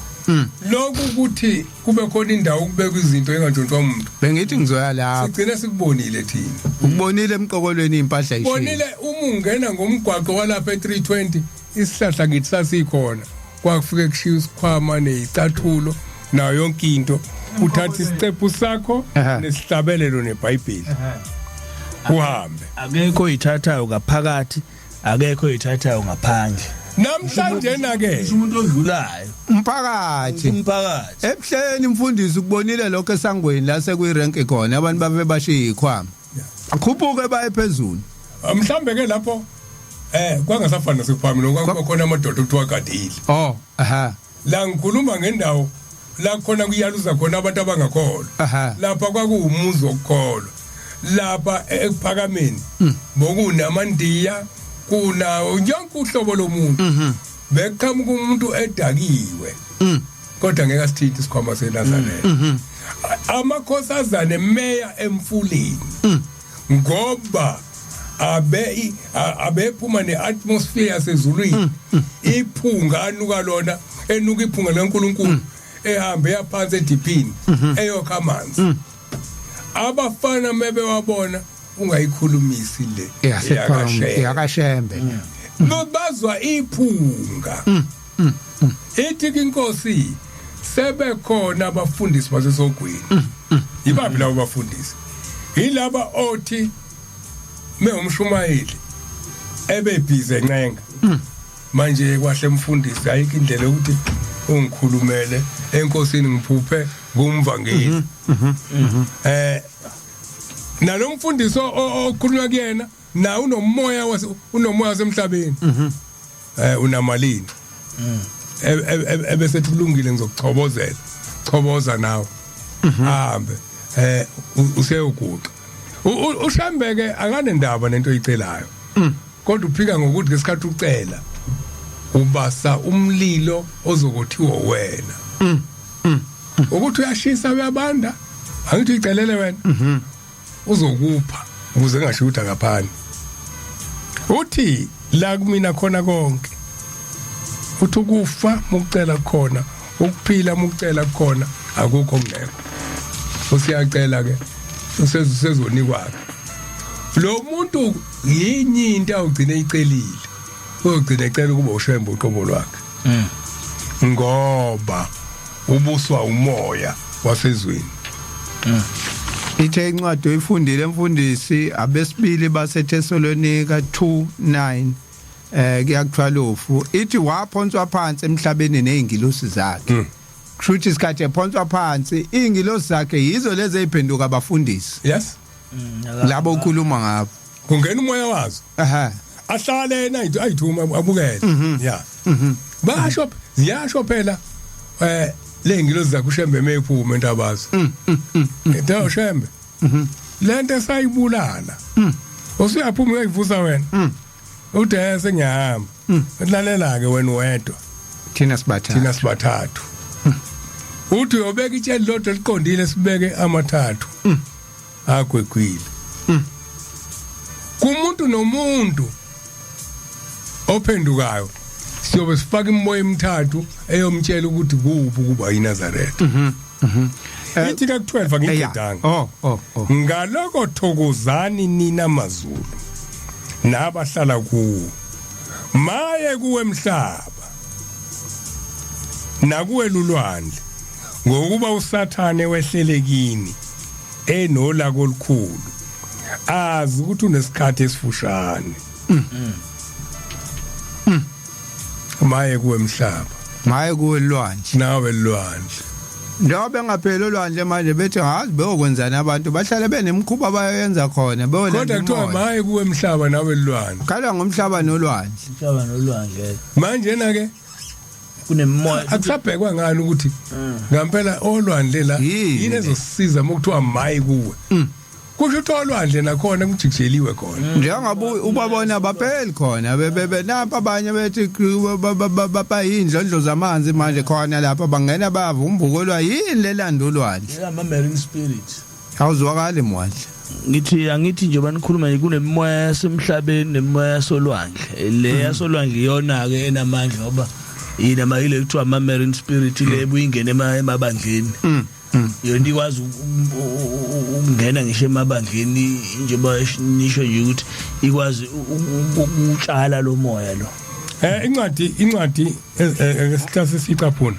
lokhu ukuthi kube khona indawo kubekwa izinto engantshontshwa umuntu. Bengithi ngizoya lapho. Sigcine sikubonile thina. Ukubonile emqokolweni impahla ishiya. Bonile uma ungena ngomgwaqo walapha e320, isihlahla ngithi sasikhona, kwakufike kushiya isikhwama nezicathulo nayo yonke into, uthatha isicephu sakho nesihlabelelo neBhayibheli, uhambe. Akekho oyithathayo ngaphakathi, akekho oyithathayo ngaphandle. Namhlanje na ke ngisho umuntu odlulayo. Umphakathi. Umphakathi. Ebuhleni, mfundisi, ukubonile lokho esangweni la sekuyirenke khona, abantu bave bashiya ikhwama, akhuphuke baye phezulu. Mhlambe ke lapho kwangasafana nasekuphamini, kwakuba khona amadoda okuthiwa gadile. Oh, aha. La ngikhuluma ngendawo. La khona kuyaluza khona abantu abangakholwa. Lapha kwakuwumuzi wokukholwa. Lapha ekuphakameni bokunamandiya, kunawo yonke uhlobo lomuntu. Beqhamuka umuntu edakiwe, kodwa ngeke asithinte isikhwama seNazaretha. Amakhosazane meya emfuleni, ngoba abephuma neatmosphere yasezulwini, iphunga anuka lona, enuka iphunga leNkulunkulu, ehambe yaphansi ediphini eyokha amanzi. Abafana mebewabona, ungayikhulumisi le. Eyakashembe. Yakashembe. Bazwa iphunga. Ithi ke inkosi, sebekhona abafundisi basesogwini. Yibaphi labo bafundisi? Yilaba othi mewumshumayeli ebebhize encenga. Manje kwahle mfundisi, ayikho indlela yokuthi ungikhulumele enkosini, ngiphuphe ngumvangeli. Nalomfundisi okhulunywa kuyena na unomoya wase unomoya wasemhlabeni, unamalini, ebese kulungile, ngizokuchobozela, choboza nawe, ahambe useyoguqa. Ushambeke akanendaba nento oyicelayo, kodwa uphika ngokuthi ngesikhathi ucela ubasa umlilo ozokuthiwa wena ukuthi uyashisa, uyabanda, angithi uyicelele wena, uzokupha ukuze ngasho ukuthi akaphani. Uthi la kumina khona konke, uthi ukufa mukucela khona, ukuphila mukucela khona, akukho ngekho. Usiyacela ke, usezonikwa ke lo muntu. Yinye into awugcine icelile, uyogcina ecela ukuba ushembe uqobo lwakhe, ngoba ubuswa umoya wasezweni. Ithe incwadi oyifundile mfundisi, abesibili baseThesalonika 2:9 kuya ku12, ithi waphonswa phansi emhlabeni nezingilosi zakhe. Kushuthi isikhathi ephonswa phansi, izingilosi zakhe yizo lezi eziphenduka abafundisi. Yes. Labo ukhuluma ngabo. Kungena umoya wazo. Ahlale yena ayithuma abukele ya, basho ziyasho phela le ngilozi zakho ushembe meyiphuma entabazo, into ushembe lento esayibulala, usuyaphuma uyayivusa wena, ude sengiyahamba, lalela ke wena wedwa. Thina sibathathu. Thina sibathathu. Uthi uyobeka itsheli lodwa eliqondile, sibeke amathathu agwegwile kumuntu nomuntu ophendukayo. Siyobe sifaka imimoya emithathu eyomtshela ukuthi kubi ukuba yiNazaretha. Ithi ka 12, angiqedanga. Oh. Ngaloko thokozani nina mazulu nabahlala kuwo. Maye kuwe mhlaba nakuwe lulwandle, ngokuba uSathane wehlele kini enolaka olukhulu, azi ukuthi unesikhathi esifushane. Maye kuwe mhlaba. Maye kuwe lwandle. Nawe lwandle. Njengoba bengapheli olwandle manje, bethi ngazi beyokwenzani, abantu bahlale benemikhuba abayenza khona. Kodwa kuthiwa maye kuwe mhlaba nawe lwandle. Khala ngomhlaba nolwandle. Umhlaba nolwandle. Manje na ke kunemimoya. Akusabhekwa ngani ukuthi ngampela olwandle la Yini yini le? ezosisiza uma kuthiwa maye kuwe? Kusho ukuthi olwandle nakhona kujikijeliwe khona. Njengoba ubabona bapheli khona, bebe nampa abanye bethi bayindlondlo zamanzi manje khona lapha bangena bavumbukelwa yini lelanda ulwandle. Ama marine spirit. Awuzwakali mwandle. Ngithi angithi nje banikhuluma nje, kunemimoya yasemhlabeni nemimoya yasolwandle. Le yasolwandle iyona ke enamandla, ngoba yini ama ile kuthiwa ama marine spirit, le ebuyingena emabandleni. Yona ikwazi ukungena ngisho emabandleni, njengoba nisho nje ukuthi ikwazi ukutshala lo moya lo. Incwadi esihlase sicaphuna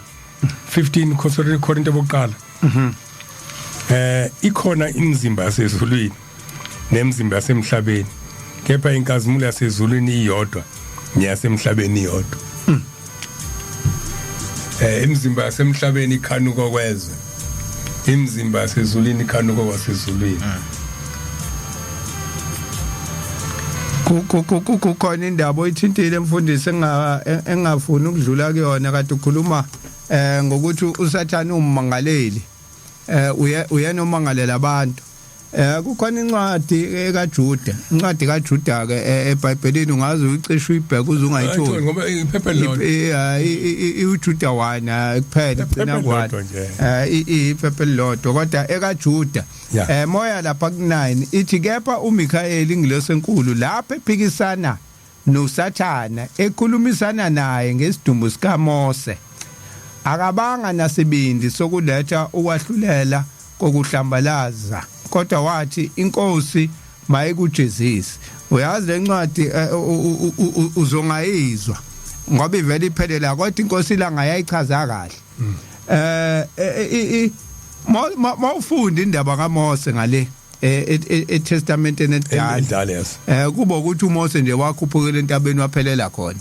15 Korinto bokuqala. Ikhona imizimba yasezulwini nemizimba yasemhlabeni, kepha inkazimulo yasezulwini iyodwa neyasemhlabeni iyodwa. Imizimba yasemhlabeni ikhanuka kwezwe, imizimba yasezulwini ikhanuka kwasezulwini. Kukhona indaba oyithintile mfundisi engafuni ukudlula kuyona, kade ukhuluma. Ngokuthi uSathane ummangaleli, uye uyena omangalela abantu. Kukhona incwadi ekaJuda, incwadi kaJuda ke eBhayibhelini, ungaze uyicishe uyibheke uze ungayitholi. Ngoba iphepha lodwa. UJuda 1 kuphela, igcina ku Iphepha nje. Iphepha elilodwa kodwa ekaJuda. Moya lapha ku9 ithi, kepha uMikael ingilosi enkulu, lapha ephikisana noSathana, ekhulumisana naye ngesidumbu sikaMose, akabanga nasibindi sokuletha ukwahlulela kokuhlambalaza, kodwa wathi, "Inkosi mayikujezise." Uyazi lencwadi uzongayizwa ngoba ivele iphelela, kodwa inkosi ilanga yayichaza kahle. Mawufunda indaba kaMose ngale eTestamenteni elidala, Endala, yes. Kuba ukuthi uMose nje wakhuphukela entabeni, waphelela khona,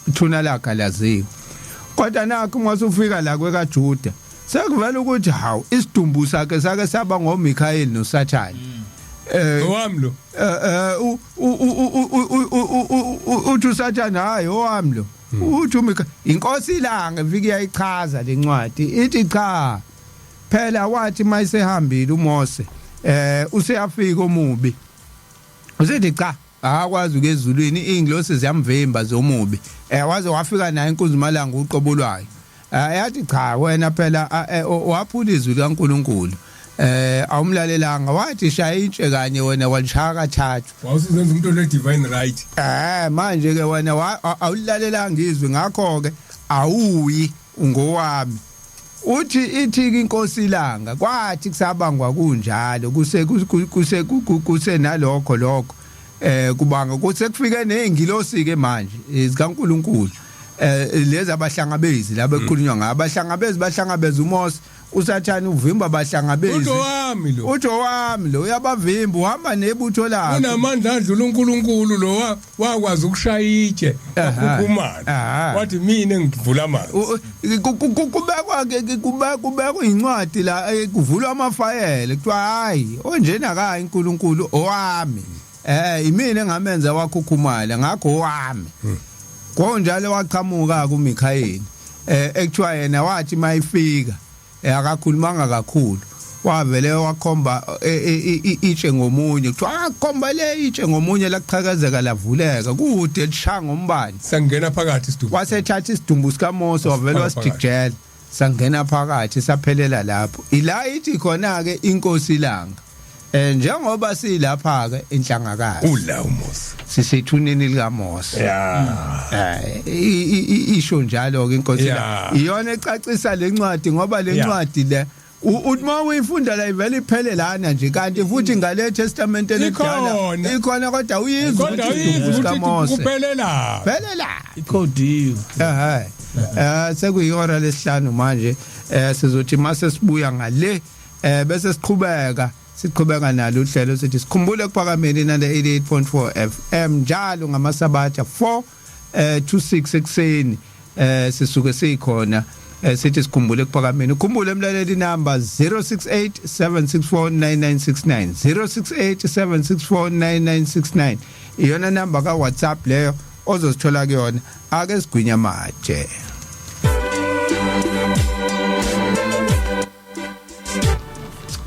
ithuna lakhe alaziwa. Kodwa nakho uma usufika la kwekaJuda, sekuvela ukuthi hawu, isidumbu sakhe sake saba ngoMikael noSathane. Owami lo. Uthi uSathane, "Hayi, owami lo." Uthi uMikael, inkosi ilanga ifike yayichaza lencwadi, ithi cha phela, wathi mayisehambile uMose, useyafika omubi, usethi cha, akwazi ukuezulwini, ingilosi ziyamvimba zomubi. Waze wafika naye inkunzimalanga uqobo lwayo. Yathi cha, wena phela waphula izwi likaNkuluNkulu, awumlalelanga, wathi shaya itshe kanye, wena walishaya kathathu. Wawusuzenza umuntu one divine right. Manje ke wena awulalelanga izwi, ngakho ke awuyi, ungowami. Uthi ithi inkosi ilanga, kwathi kusabangwa kunjalo, kuse nalokho lokho kubanga kuse kufike nezingilosi ke manje zikaNkuluNkulu, lezi abahlangabezi laba ekhulunywa ngabo, abahlangabezi bahlangabeza uMose. uSathane uvimba abahlangabezi. Uthi owami lo. Uthi owami lo, uyabavimba, uhamba nebutho lakhe. Unamandla adlula uNkulunkulu lo, wakwazi ukushaya itshe wakhukhumala. Wathi mina ngivula amanzi. Kubekwa ke, kubekwa incwadi la, kuvulwa amafayele, kuthiwa hayi, onjena kayi uNkulunkulu owami, imina engamenza wakhukhumala, ngakho owami. Konjalo waqhamuka kuMikael, ekuthiwa yena wathi mayifika, akakhulumanga kakhulu, wavele wakhomba itshe ngomunye, kuthiwa akhomba le itshe ngomunye, laqhakazeka, lavuleka kude, lishaya ngombani. Sangena phakathi isidumbu. Wasethatha isidumbu sikaMose, wavele wasijikijela, sangena phakathi, saphelela lapho. Ila ithi khona ke inkosi ilanga, njengoba silapha ke inhlangakazi, Ula uMose. Sisethuneni likaMose. Isho njalo ke inkosi la. Iyona ecacisa lencwadi, ngoba lencwadi le uthi uma uyifunda la, ivele iphele lana nje, kanti futhi ngale Testament elidala Ikhona. ikhona, kodwa uyizwa Kodwa ukuthi isidumbu uyizwa ukuthi sikaMose kuphelela. phelela. Ikhodiwe. Ehhe. Sekuyihora lesihlanu manje. Sizothi mase sibuya ngale, bese siqhubeka siqhubeka nalo uhlelo, sithi sikhumbule kuphakameni nale 88.4 FM njalo ngamasabatha 4 to 6 ekseni, sisuke sikhona. Sithi sikhumbule kuphakameni. Ukhumbule emlaleli number 068 764 9969, 068 764 9969, iyona number ka WhatsApp leyo ozosithola kuyona. Ake sigwinya manje.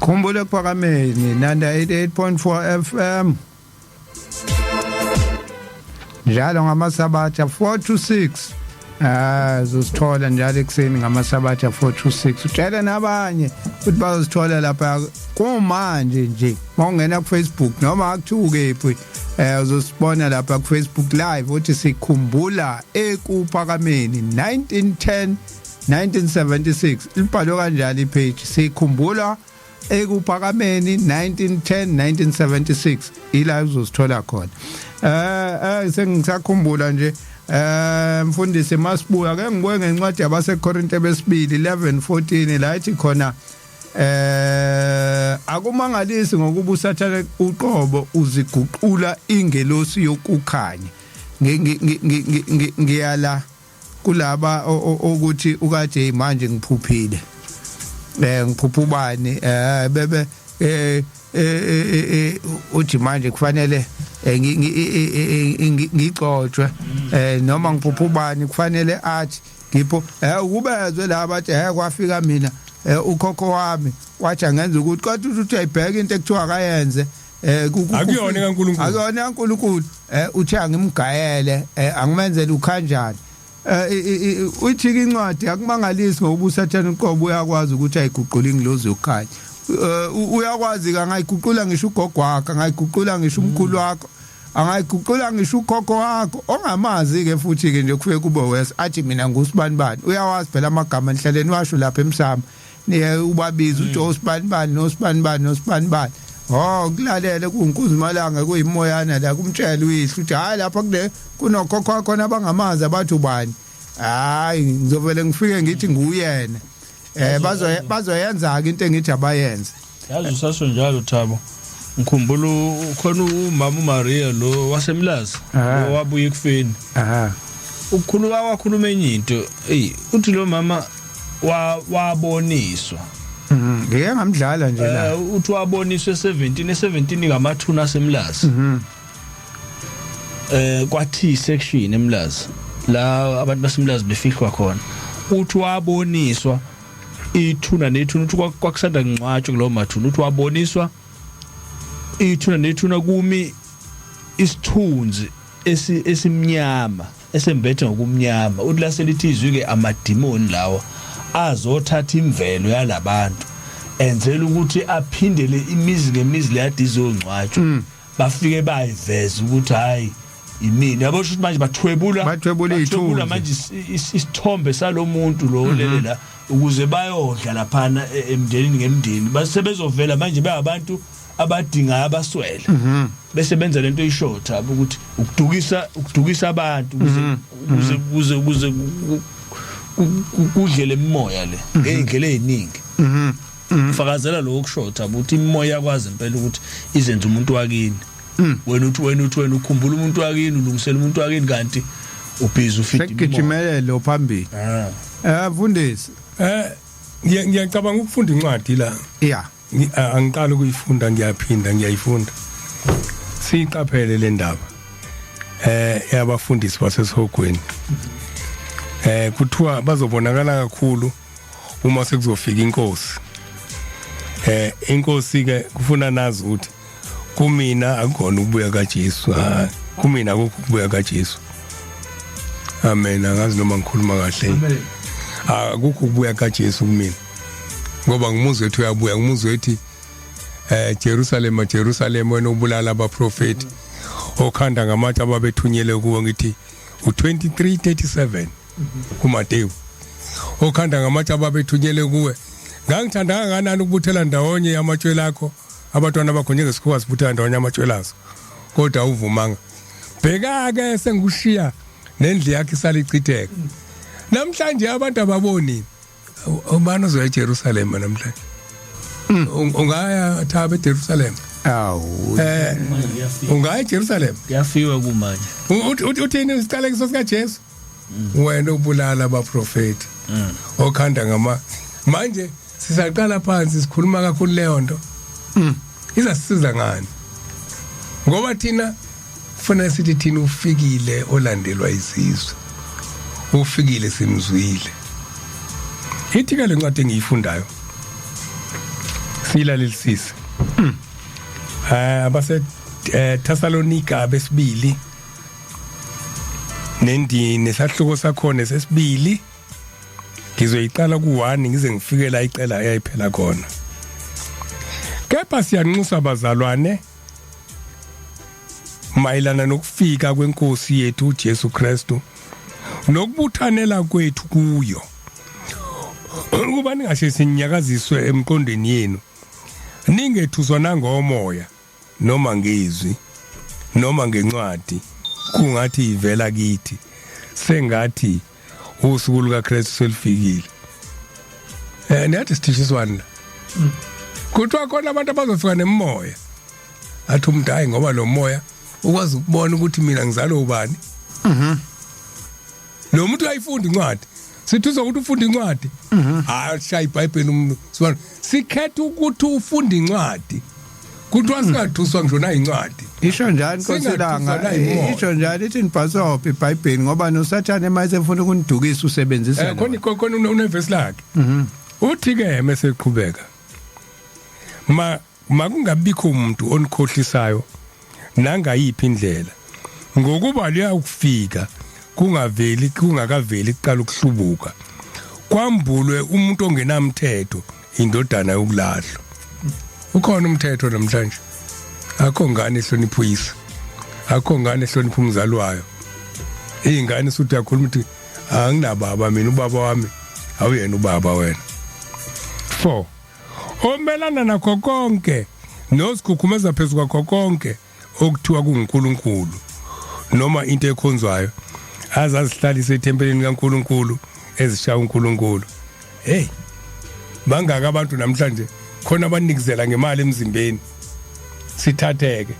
Khumbule kuphakameni nanda 88.4 FM njalo ngamasabatha 4 to 6. Uzosithola njalo ekuseni ngamasabatha 4 to 6. Utshele nabanye ukuthi bazosithola lapha kumanje nje. Mawungena ku Facebook noma akuthuke kephi, uzosibona lapha ku Facebook Live, uthi sikhumbula ekuphakameni 1910 1976. Libhalwe kanjalo ipage, sikhumbula ekuphakameni 1910 1976, ila uzosithola khona. Sengisakhumbula nje, mfundisi, masibuya ke ngibuye ngencwadi yabaseKorinte besibili 11:14, la ithi khona akumangalisi ngokuba uSathane uqobo uziguqula ingelosi yokukhanya. Ngiyala kulaba ukuthi ukade manje ngiphuphile, ngiphupha ubani, bebe uthi manje kufanele Ngigcotshwe noma ngiphupha ubani kufanele athi ngipho ukubezwe la bathi kwafika mina ukhokho wami wathi angenza ukuthi, kodwa uthi uyayibheka into ekuthiwa akayenze. Akuyona kaNkulunkulu. Akuyona kaNkulunkulu. Uthi angimgayele, angimenzele ukhanjani. Uthi incwadi akumangalisi ngoba uSathane uqobo uyakwazi ukuthi ayiguqule ingilozi yokukhanya. Uyakwazi ke angayiguqula ngisho ugogo wakho, angayiguqula ngisho umkhulu wakho, angayiguqula ngisho ukhokho wakho ongamazi ke, futhi ke nje kufike kube wes athi mina ngusibani bani. Uyawazi phela amagama enhleleni, washo lapha emsamo niye ubabiza uthi osibani bani nosibani bani nosibani bani. Oh, kulalele kuNkunzi malanga kuyimoyana la kumtshela uyihlo uthi hayi, lapha kule kunokhokho wakho abangamazi abathi ubani. Hayi, ngizovele ngifike ngithi nguyena. Bazoyenza ke into engithi abayenze. Yazi, usasho njalo Thabo, ngikhumbula khona umama uMaria lo waseMlazi lo wabuya ekufeni. Ukukhuluma wakhuluma enye into, ey, uthi lo mama waboniswa. Ngike ngamdlala nje la. Uthi waboniswa e17 e17 ngamathuna aseMlazi. Kwa T section eMlazi la abantu baseMlazi befihlwa khona. Uthi waboniswa ithuna nethuna, uthi kwakusanda kungcwatshwa kulowo mathuna. Uthi waboniswa ithuna nethuna, kumi isithunzi esimnyama esembethe ngokumnyama. Uthi laselithi izwi ke, amadimoni lawa azothatha imvelo yalabantu, enzela ukuthi aphindele imizi ngemizi leyade izongcwatshwa, bafike bayiveza ukuthi hayi, imini yabo. Ukuthi manje bathwebula Bathwebula iy'thunzi. Manje isithombe salomuntu lo lele la ukuze bayodla laphana emndenini ngemndeni, base bezovela manje bengabantu abadingayo, abaswele, bese benza lento oyishotha ukuthi ukudukisa abantu ukuze kudle lemimoya le ngeyindlela eziningi. Fakazela lokho kushotha ukuthi imimoya yakwazi impela ukuthi izenze umuntu wakini. Wena uthi wena ukhumbula umuntu wakini, ulungisela umuntu wakini, kanti ubhizi ufida imimoya. Sekugijimelele phambili. Mfundisi. Ngiyacabanga ukufunda incwadi la. Angiqali ukuyifunda, ngiyaphinda ngiyayifunda. Siyiqaphele le ndaba yabafundisi basesihogweni. Kuthiwa bazobonakala kakhulu uma sekuzofika inkosi. Inkosi ke kufuna nazi ukuthi kumina akukona ukubuya kaJesu. Ha, kumina akukho ukubuya kaJesu. Amen. Angazi noma ngikhuluma kahle. Akukho ukubuya kaJesu kumina. Ngoba ngimuzwe ethi uyabuya, ngimuzwe ethi Jerusalem, Jerusalem, wena ubulala abaprofeti, okhanda ngamatshe ababethunyelwe kuwe. Ngithi u2337 kuMateyu, okhanda ngamatshe ababethunyelwe kuwe, ngangithanda kangakanani ukubuthela ndawonye amatshwela akho, abantwana bakho, njengesikhuwa sibuthela ndawonye amatshwela aso, kodwa awuvumanga. Bheka ke, sengikushiya nendlu yakho isalichitheka. Namhlanje abantu ababoni. Ubani ozoya eJerusalem namhlanje? Ungaya Thaba eJerusalem? Awu. Ungaya eJerusalem? Kuyafiwa kumanje. Uthini isiqalekiso sikaJesu? Wena ubulala abaprofeti, okhanda ngama. Manje sisaqala phansi sikhuluma kakhulu leyo nto. Izasisiza ngani? Ngoba thina kufanele sithi thina ufikile olandelwa izizwe. Ufikile, simzwile. Ithi ke lencwadi engiyifundayo, silalelisis. Abase Thessalonika besibili nendini nesahluko sakhona sesibili, ngizoyiqala ku1 ngize ngifike la icela eyayiphela khona. Kepha siyanxusa abazalwane mayelana nokufika kwenkosi yethu uJesu Kristu nokubuthanela kwethu kuyo, ukuba ningashesi ninyakaziswe emqondweni yenu, ningethuswa nangomoya noma ngezwi noma ngencwadi kungathi ivela kithi, sengathi usuku lukaKristu selifikile. Niyathi sithishiswana la, kuthiwa khona abantu abazofika nemimoya, athi umuntu hayi, ngoba lo moya ukwazi ukubona ukuthi mina ngizalwe ubani. Lo muntu uyayifunda incwadi, sithi uzokuthi ufunda incwadi, hayi, shaya iBhayibheli umuntu. Sibona sikhetha ukuthi ufunda incwadi. Kuthiwa singathuswa ngisho nayincwadi. Isho njani Nkosi Singathuswa Langa? nayimoya. Isho njani ithi nibhasobhe iBhayibheli ngoba noSathane mase efuna ukunidukisa usebenzisa Khona khona unevesi lakhe. Uthi ke mase eqhubeka, ma makungabikho umuntu onikhohlisayo nangayiphi indlela, ngokuba liyakufika kungaveli kungakaveli kuqala ukuhlubuka, kwambulwe umuntu ongenamthetho, indodana yokulahlwa. Ukhona umthetho namhlanje? Akho ngane ehlonipha uyise, akho ngane ehlonipha umzali wayo. Izingane suthi yakhuluma ukuthi anginababa mina, ubaba wami awuyena ubaba wena. 4 Omelana nakho konke nozikhukhumeza phezu kwakho konke okuthiwa kunguNkulunkulu noma into ekhonzwayo, azazihlalise ethempelini kaNkulunkulu ezishaya uNkulunkulu. Hey, bangaka abantu namhlanje khona abanikizela ngemali emzimbeni, sithatheke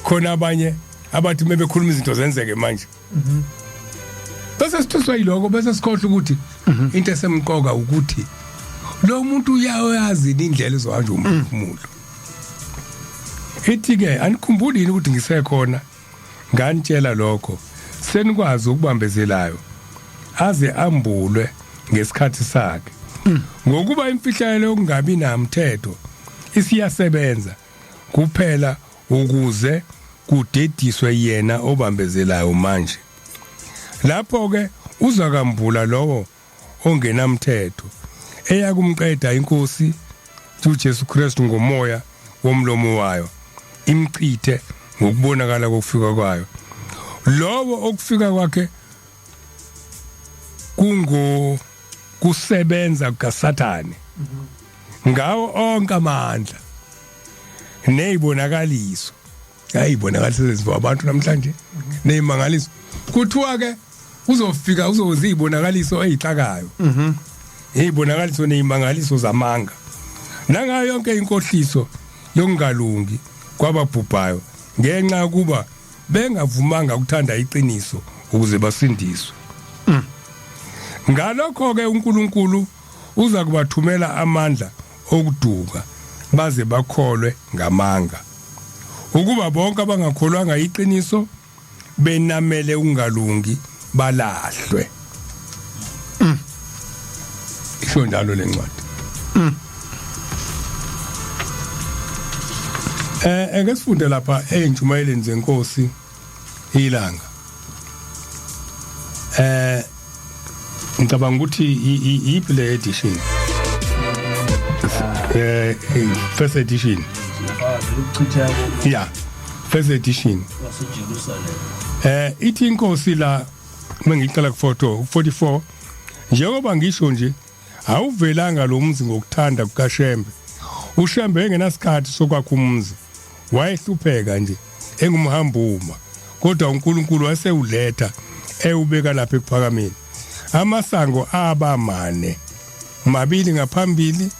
khona abanye abathi mebekhuluma izinto zenzeke manje. Bese sithuswa yiloko, bese sikhohlwa ukuthi into esemqoka ukuthi lo muntu uyayazi indlela ezohanjwa umphefumulo. Ithi ke, anikhumbuli yini ukuthi ngisekhona nganitshela lokho? Senikwazi ukubambezelayo aze ambulwe ngesikhathi sakhe, ngokuba imfihlakalo yokungabi namthetho isiyasebenza kuphela ukuze kudediswe yena obambezelayo manje. Lapho ke uzakambula lowo ongenamthetho, eyakumqeda inkosi uJesu Kristu ngomoya womlomo wayo, imchithe ngokubonakala kokufika kwayo. Lowo okufika kwakhe kungo kusebenza kukaSathane ngawo onke amandla nezibonakaliso, ayibonakaliso ezenziwa abantu namhlanje nezimangaliso. Kuthiwa ke uzofika uzowenza izibonakaliso ezixakayo, izibonakaliso nezimangaliso zamanga, nangayo yonke inkohliso yokungalungi kwababhubhayo, ngenxa yokuba bengavumanga ukuthanda iqiniso ukuze basindiswe. Ngalokho ke uNkulunkulu uza kubathumela amandla okuduka baze bakholwe ngamanga, ukuba bonke abangakholwanga iqiniso benamele ukungalungi balahlwe. Isho njalo lencwadi. Ake sifunde lapha eintshumayeleni zenkosi ilanga. Ngicabanga ukuthi iphi le edition? First edition. Ukuchitheka. Yeah. First edition. kwaseJerusalem. Ithi inkosi la, mengiqala ku 44, njengoba ngisho nje, awuvelanga lo muzi ngokuthanda kukaShembe. UShembe engenasikhathi sokwakha umuzi, wayehlupheka nje engumhambuma, kodwa uNkulunkulu wasewuletha ewubeka lapha ekuphakameni. Amasango aba mane, mabili ngaphambili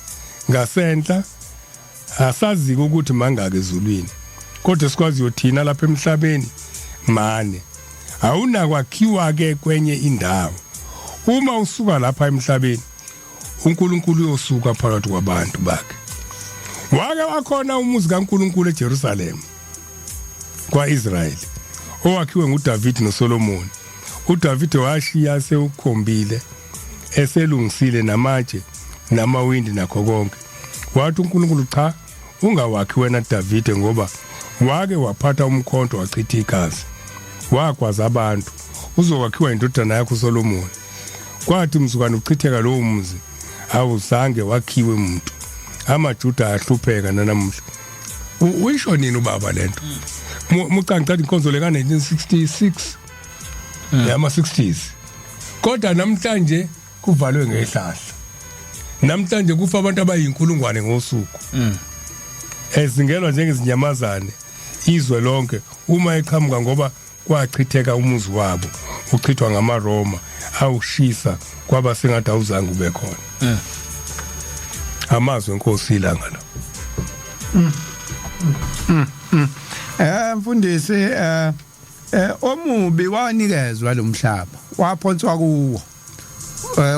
ngasenhla, asazi ukuthi mangaki ezulwini, kodwa sikwaziyo thina lapha emhlabeni mane. Awunakwakhiwa ke kwenye indawo. Uma usuka lapha emhlabeni, uNkulunkulu uyosuka phakathi kwabantu bakhe. Wake wakhona umuzi kaNkulunkulu eJerusalem kwaIsrael, owakhiwe nguDavid noSolomon. uDavid washiya sewukhombile eselungisile namatshe namawindi nakho konke. Wathi uNkulunkulu, cha, ungawakhi wena David, ngoba wake waphatha umkhonto wachitha igazi, wagwaza abantu. Uzokwakhiwa indodana yakho uSolomon. Kwathi mzukwana uchitheka lowo muzi, awuzange wakhiwe umuntu. AmaJuda ahlupheka nanamuhla. Uyisho nini ubaba lento? Mucangicela inkonzo le ka 1966, yama 60s, kodwa namhlanje kuvalwe ngehlahla. Namhlanje kufa abantu abayinkulungwane ngosuku ezingelwa njengezinyamazane izwe lonke uma eqhamuka, ngoba kwachitheka umuzi wabo, uchithwa ngamaRoma, awushisa kwaba sengathi awuzange ube khona. Amazwi enkosi ilanga lo. Mfundisi, omubi wanikezwa lo mhlaba, waphonswa kuwo,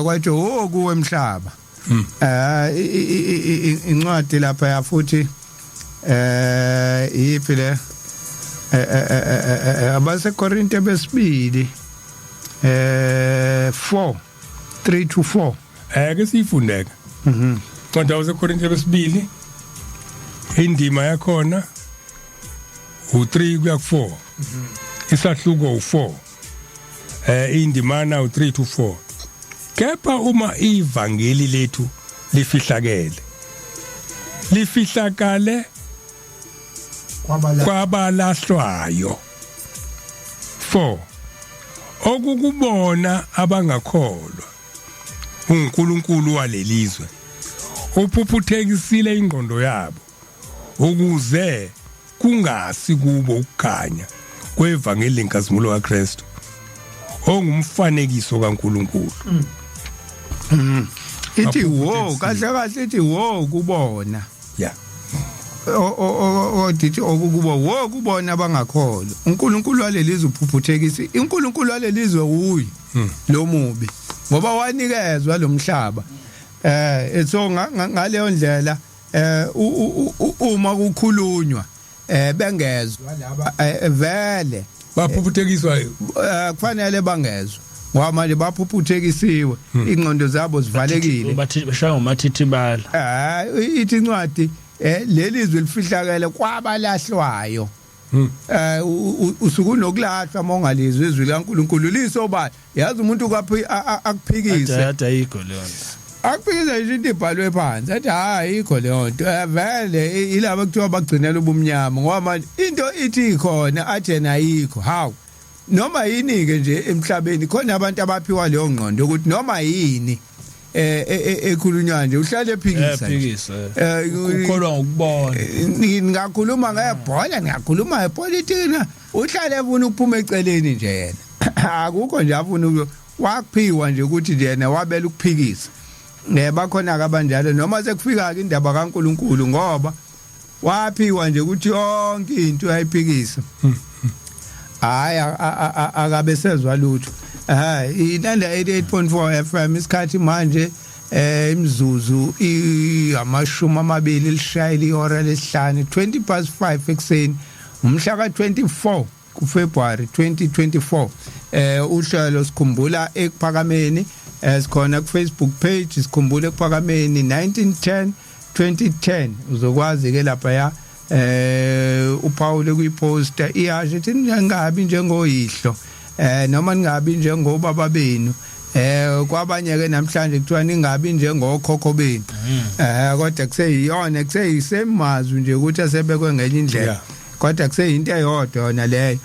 kwathi oh, kuwe emhlaba. Incwadi lapha ya futhi. Iphi le? AbaseKorinte besibili 4 3 to 4. Ke siyifundeke. Ncwadi yaseKorinte besibili, indima yakhona u3 kuya ku4, isahluko u4, indimana u3 to 4. Kepha uma ivangeli lethu lifihlakele, lifihlakale kwabala kwabalahlwayo. 4 Okukubona abangakholwa, uNkulunkulu walelizwe uphuphuthekisile ingqondo yabo ukuze kungasi kubo ukukhanya kwevangeli lenkazimulo kaKristu ongumfanekiso kaNkulunkulu. Ithi wo kahle kahle, ithi wo kubona. Odithi okukubo, wo kubona abangakholwa, uNkulunkulu walelizwe uphuphuthekisa. uNkulunkulu walelizwe uyi lo mubi, ngoba wanikezwa lo mhlaba. So ngaleyo ndlela uma kukhulunywa bengezwa laba vele Baphuphuthekiswa. Kufanele bangezwa ngoba manje baphuphuthekisiwe, ingqondo zabo zivalekile. Bathi bashaya ngomathithibala. Ithi incwadi leli zwi lifihlakele kwabalahlwayo. Usuku nokulahlwa mongalizwe izwi likaNkuluNkulu lisobala. Yazi umuntu kwaphi akuphikise. Ade ayikho leyo nto. Akuphikise nje into ibhalwe phansi, athi hayi, ayikho leyo nto. Vele ilabo kuthiwa bagcinela ubumnyama, ngoba manje into ithi ikhona, athi yena ayikho. Hawu, noma yini ke nje emhlabeni, khona abantu abaphiwa leyo ngqondo ukuthi noma yini ekhulunywa nje uhlale ephikisa nje. Ephikisa. Ukholwa ngokubona. Ningakhuluma ngebhola, ningakhuluma ngepolitiki, na uhlale efuna ukuphuma eceleni nje yena. Akukho nje afuna wakuphiwa nje ukuthi nje yena wabela ukuphikisa. Bakhona ke abanjalo noma sekufika ke indaba kaNkuluNkulu, ngoba waphiwa nje ukuthi yonke into uyayiphikisa. Hayi, akabe sezwa lutho. Inanda 88.4 FM, isikhathi manje imizuzu 20 lishayela ihora lesihlanu, 20 past 5 ekseni, umhla ka24 kuFebruary 2024. Uhlelo Sikhumbula Ekuphakameni, sikhona ku Facebook page Sikhumbula Ekuphakameni 1910 2010. Uzokwazi ke lapha ya uPaul kuyiposter iyasho ithi ningabi njengoyihlo noma ningabi njengobaba benu. Kwabanye ke namhlanje kuthiwa ningabi njengokhokho benu, kodwa kuseyiyona, kuseyisemazwi nje ukuthi asebekwe ngenye indlela, kodwa kuseyinto eyodwa yona leyo,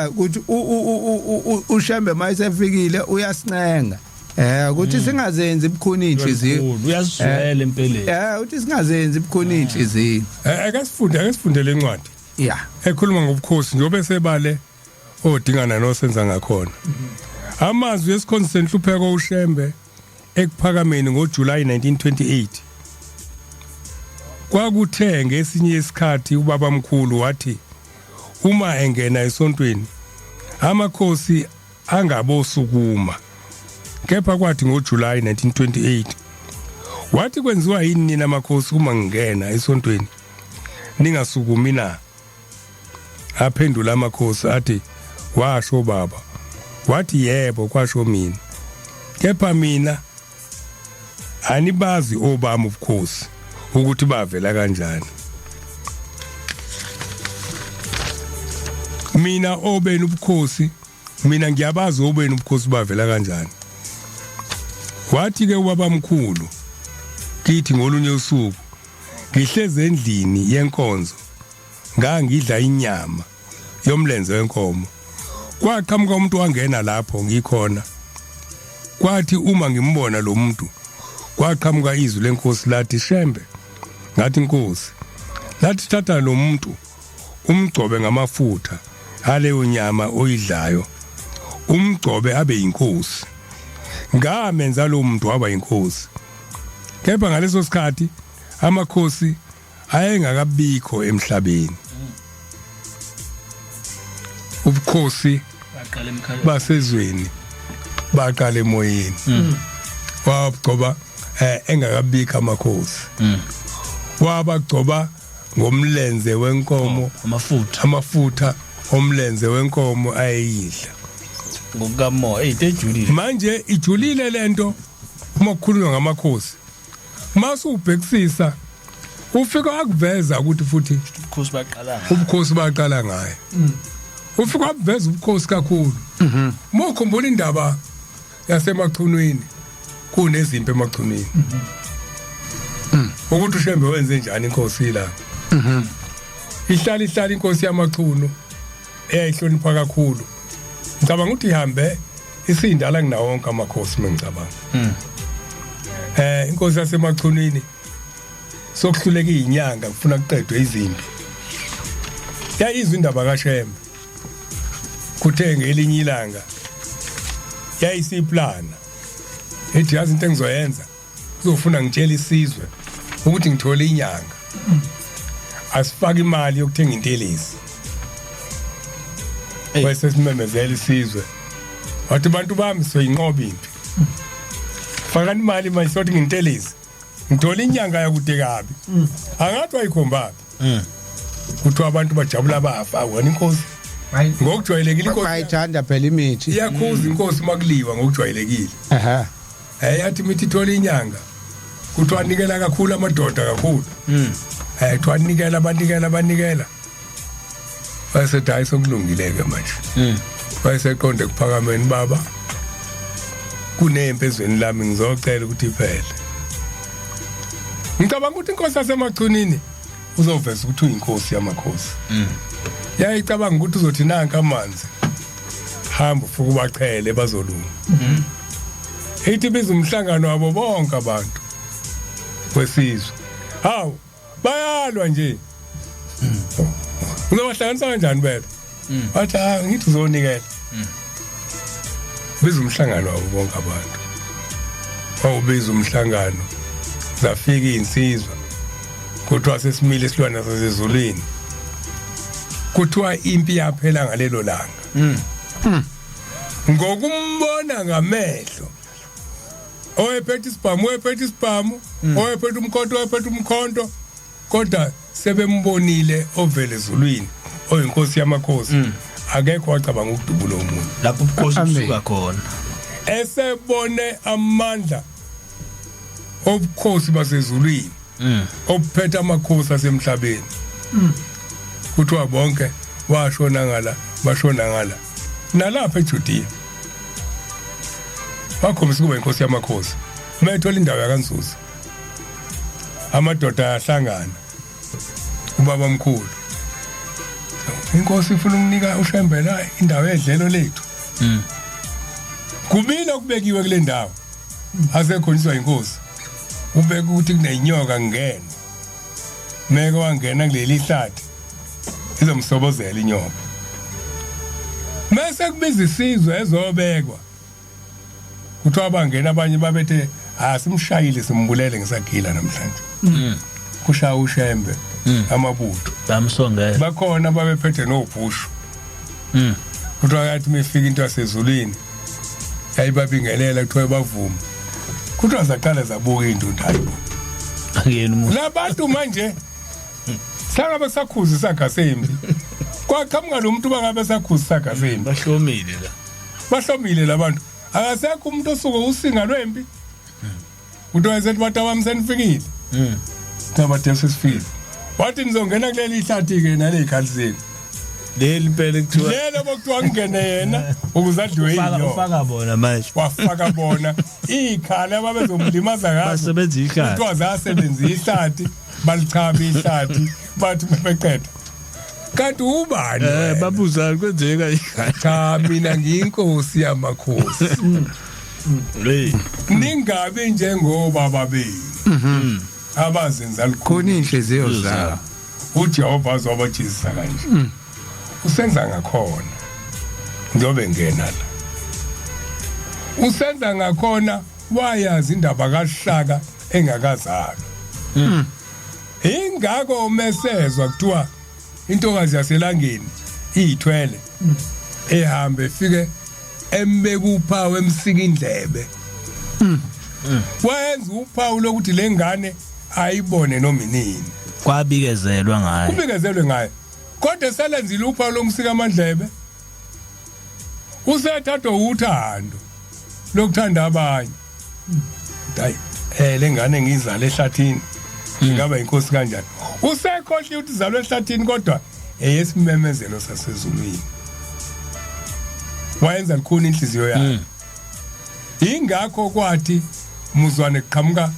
ukuthi uShembe mayisefikile uyasincenga ukuthi singazenzi ibukhuni inhliziyo. Uyasizwela empeleni. Uthi singazenzi ibukhuni inhliziyo. Ake sifunde, ake sifunde lencwadi ekhuluma ngobukhosi, njengoba sebale odingana nosenza ngakhona. Amazwi esikhonzi senhlupheko uShembe Ekuphakameni ngoJuly 1928. Kwakuthe ngesinye isikhathi ubaba mkhulu wathi uma engena esontweni amakhosi angabosukuma, kepha kwathi ngoJuly 1928 wathi, "Kwenziwa yini nina amakhosi uma ngingena esontweni ningasukumi na?" Aphendula amakhosi athi, "Washo baba." Wathi, "Yebo, kwasho mina, kepha mina anibazi obami ubukhosi ukuthi bavela kanjani. Mina obenu ubukhosi, mina ngiyabazi obenu ubukhosi bavela kanjani." Wathi ke ubaba mkhulu kithi ngolunye usuku, ngihlezi endlini yenkonzo, ngangidla inyama yomlenze wenkomo, kwaqhamuka umuntu wangena lapho ngikhona. Kwathi uma ngimbona lo muntu, kwaqhamuka izwi lenkosi lathi, 'Shembe.' Ngathi, 'Nkosi.' Lathi, 'Thatha lo muntu umgcobe ngamafutha aleyo nyama oyidlayo, umgcobe abe yinkosi.' Ngamenza lo muntu waba yinkosi, kepha ngaleso sikhathi amakhosi ayengakabikho emhlabeni. Ubukhosi baqala emkhaya basezweni baqala emoyeni. Wabagcoba engakabikho amakhosi, wabagcoba. Ngomlenze wenkomo. Amafutha. Amafutha omlenze wenkomo ayeyidla. Ngokukamoya into ejulile. Manje ijulile lento uma kukhulunywa ngamakhosi. Mase ubhekisisa ufika akuveza ukuthi futhi ubukhosi baqala ubukhosi baqala ngaye. Ufika akuveza ubukhosi kakhulu. Uma ukhumbula indaba yasemachunwini, kunezimpi emachunwini. Ukuthi uShembe wenze njani inkosi la. Ihlala inkosi yamachunu eyayihlonipha kakhulu. Ngicabanga ukuthi ihambe isindala kunawo wonke amakhosi mengicabanga. Inkosi yasemachunwini sokuhluleka izinyanga kufuna kuqedwe izimpi. Yayizwa indaba kaShembe. Kuthe ngelinye ilanga yayisiplana. Ethi yazi into engizoyenza, kuzofuna ngitshela isizwe ukuthi ngithole inyanga. Asifake imali yokuthenga intelezi. Bese simemezela isizwe. Wathi bantu bami soyinqoba impi. Fakani imali manje sothi ngintelezi. Ngithola inyanga yakude kabi. Angathi wayikhombaphi. Kuthiwa abantu bajabula bafa wena inkosi. Ngokujwayelekile inkosi bayithanda phela imithi. Iyakhuza inkosi makuliwa ngokujwayelekile. Aha. Yathi imithi ithola inyanga. Kuthiwa nikela kakhulu amadoda kakhulu. Kuthiwa nikela banikela banikela. Wayesethi hayi sokulungile ke manje. Wayeseqonde kuphakameni baba. Kunempi ezweni lami ngizocela ukuthi iphele. Ngicabanga ukuthi inkosi yasemachunini uzoveza ukuthi uyinkosi yamakhosi. Yayicabanga ukuthi uzothi nanka amanzi. Hamba ufike ubachele bazolunga. Ithi biza umhlangano wabo bonke abantu wesizwe. Hawu bayalwa nje. Uzobahlanganisa kanjani bebe? Wathi ah ngithi uzonikela. Biza umhlangano wabo bonke abantu. Wawubiza umhlangano. Zafika insizwa. Kuthiwa sesimile isilwane sasezulwini. Kuthiwa impi yaphela ngalelo langa. Ngokumbona ngamehlo. Oyephethe isibhamu, oyephethe isibhamu, oyephethe umkhonto, oyephethe umkhonto. Kodwa sebembonile ovele ezulwini oyinkosi yamakhosi. Akekho wacabanga ukudubula umuntu. Lapho ubukhosi busuka khona. Esebone amandla obukhosi basezulwini. Obuphethe amakhosi asemhlabeni. Kuthiwa bonke washona ngala, bashona ngala. Nalapha eJudea. Bakhombisa kuba inkosi yamakhosi. Mayethola indawo yakaNzuza. Amadoda ayahlangana. Ubaba omkhulu. Inkosi ifuna ukunika uShembe la indawo yedlelo lethu. Kubili okubekiwe kule ndawo. Asekhonjiswa inkosi. Ubeka ukuthi kunenyoka ngene. Meke wangena kuleli hlathi. Izomsobozela inyoka. Mase kubiza isizwe ezobekwa. Kuthiwa bangena abanye babethe asimshayile simbulele ngisagila namhlanje. Kushaya uShembe amabutho. Bamsongela. Bakhona babephethe nobhushu. Kuthiwa yathi mifika into yasezulwini yayibabingelela kuthiwa bavuma. Kuthiwa zaqala zabuka into ndayo. Akuyena umuntu. Labantu manje sangabe sakhuza isaga sembi. Kwaqhamuka lo muntu bangabe sakhuza isaga sembi. Bahlomile la. Bahlomile labantu. Akasekho umuntu osuke usinga lwempi. Kuthiwa esethi bantu abami senifikile. Ngabathe sesifikile. Wathi nizongena kuleli ihlathi ke nalezikhathi zenu. Leli impela kuthiwa lelo bokuthiwa ngene yena ukuze adliwe inyoka. Ufaka bona manje. Wafaka bona ikhala ababezomlimaza ngazo. Basebenza ihlathi. Kuthiwa zasebenza ihlathi, balichaba ihlathi, bathi beqeda. Kanti ubani? Babuza kwenzeka ikhala. Cha mina ngiyinkosi yamakhosi. Hey. Ningabi njengobaba benu. Abazenza khona inhliziyo zabo. uJehova azobajezisa kanje. Usenza ngakhona. Njobe ngena la. Usenza ngakhona wayazi indaba kaHlaka engakazalwa. Ingakho mesezwa kuthiwa intokazi yaselangeni iyithwele. Ehambe fike embeka uphawu emsika indlebe. Wayenza uphawu lokuthi lengane ayibone noma inini. Kwabikezelwa ngaye. Kubikezelwe ngaye, kodwa selenzile uphawu lomsika amandlebe, usethathwa uthando lokuthanda abanye. Hayi, lengane ngizale ehlathini ingaba inkosi kanjani? Usekhohliwe ukuthi izalwe ehlathini, kodwa eyesimemezelo sasezulwini wayenza likhuni inhliziyo yakhe. Ingakho kwathi muzwane kuqhamuka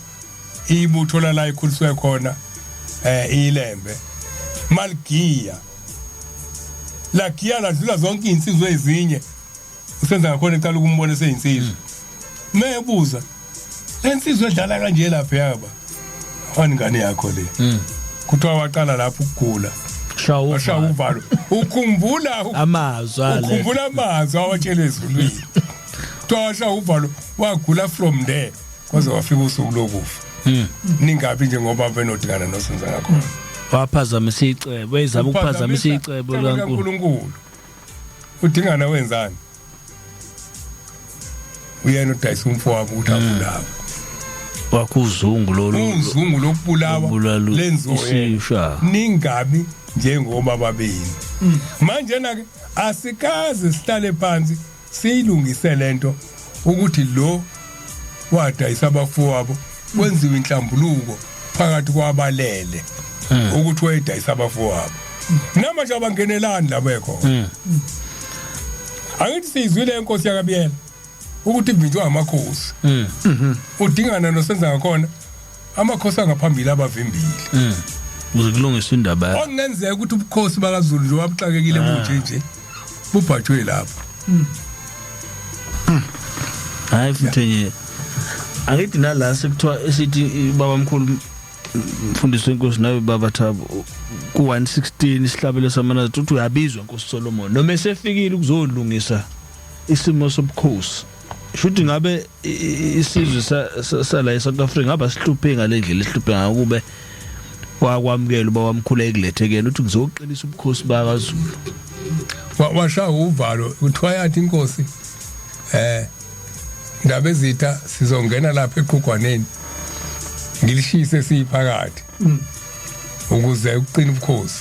ibutho lala ikhuliswe khona, ilembe maligiya lagiya ladlula zonke izinsizwa ezinye. Usenza ngakhona ecala ukumbona eseyinsizwa, mebuza lensizwa edlala kanje lapha, yaba wani ingane yakho le? Kuthiwa waqala lapho ukugula. Shawu. Washaya uvalo, ukhumbula amazwi ale. Ukhumbula amazwi awatshele ezulwini. Kuthiwa washaya uvalo, wagula from there kwaze wafika usuku lokufa. Ningabi njengoba benodingana nosenza ngakhona. Waphazamisa icebo, ezama ukuphazamisa icebo likaNkulunkulu. LikaNkulunkulu. Udingana wenzani? Uyena udayisa umfowabo ukuthi abulawe. Wakho uzungu lolu. Uzungu lokubulawa Lokubulala lenziwe yena. Isisha. Ningabi njengoba babili manje na ke asikaze sihlale phansi siyilungise lento ukuthi lo wadayisa abafowabo, kwenziwe inhlambuluko phakathi kwabalele ukuthi wayedayisa abafowabo. Namanje abangenelani labo ekhona. Angithi siyizwile inkosi yakabiyela ukuthi ivinjwa amakhosi? Udingana nosenza ngakhona, amakhosi angaphambili abavimbile. Ukuze kulungiswe indaba yakhe. Okungenzeka ukuthi ubukhosi bakaZulu nje wabuxakekile bunje nje bubhajwe lapho. Hayi, futhi nje angithi nala sekuthiwa esithi baba mkhulu, mfundisi wenkosi, nawe baba Thabo, ku 116 isihlabelo samanazaretha, uthi uyabizwa Nkosi Solomon noma esefikile ukuzolungisa isimo sobukhosi. Shuthi ngabe isizwe sala eSouth Africa ngaba sihluphe ngale ndlela esihluphe ngayo kube wakwamukela uba wamkhula ekulethe kuyena uthi ngizoqinisa ubukhosi bakaZulu. Washaya uvalo. Kuthiwa yathi inkosi, ndaba ezitha, sizongena lapha eqhugwaneni ngilishise siyiphakathi ukuze uqine ubukhosi,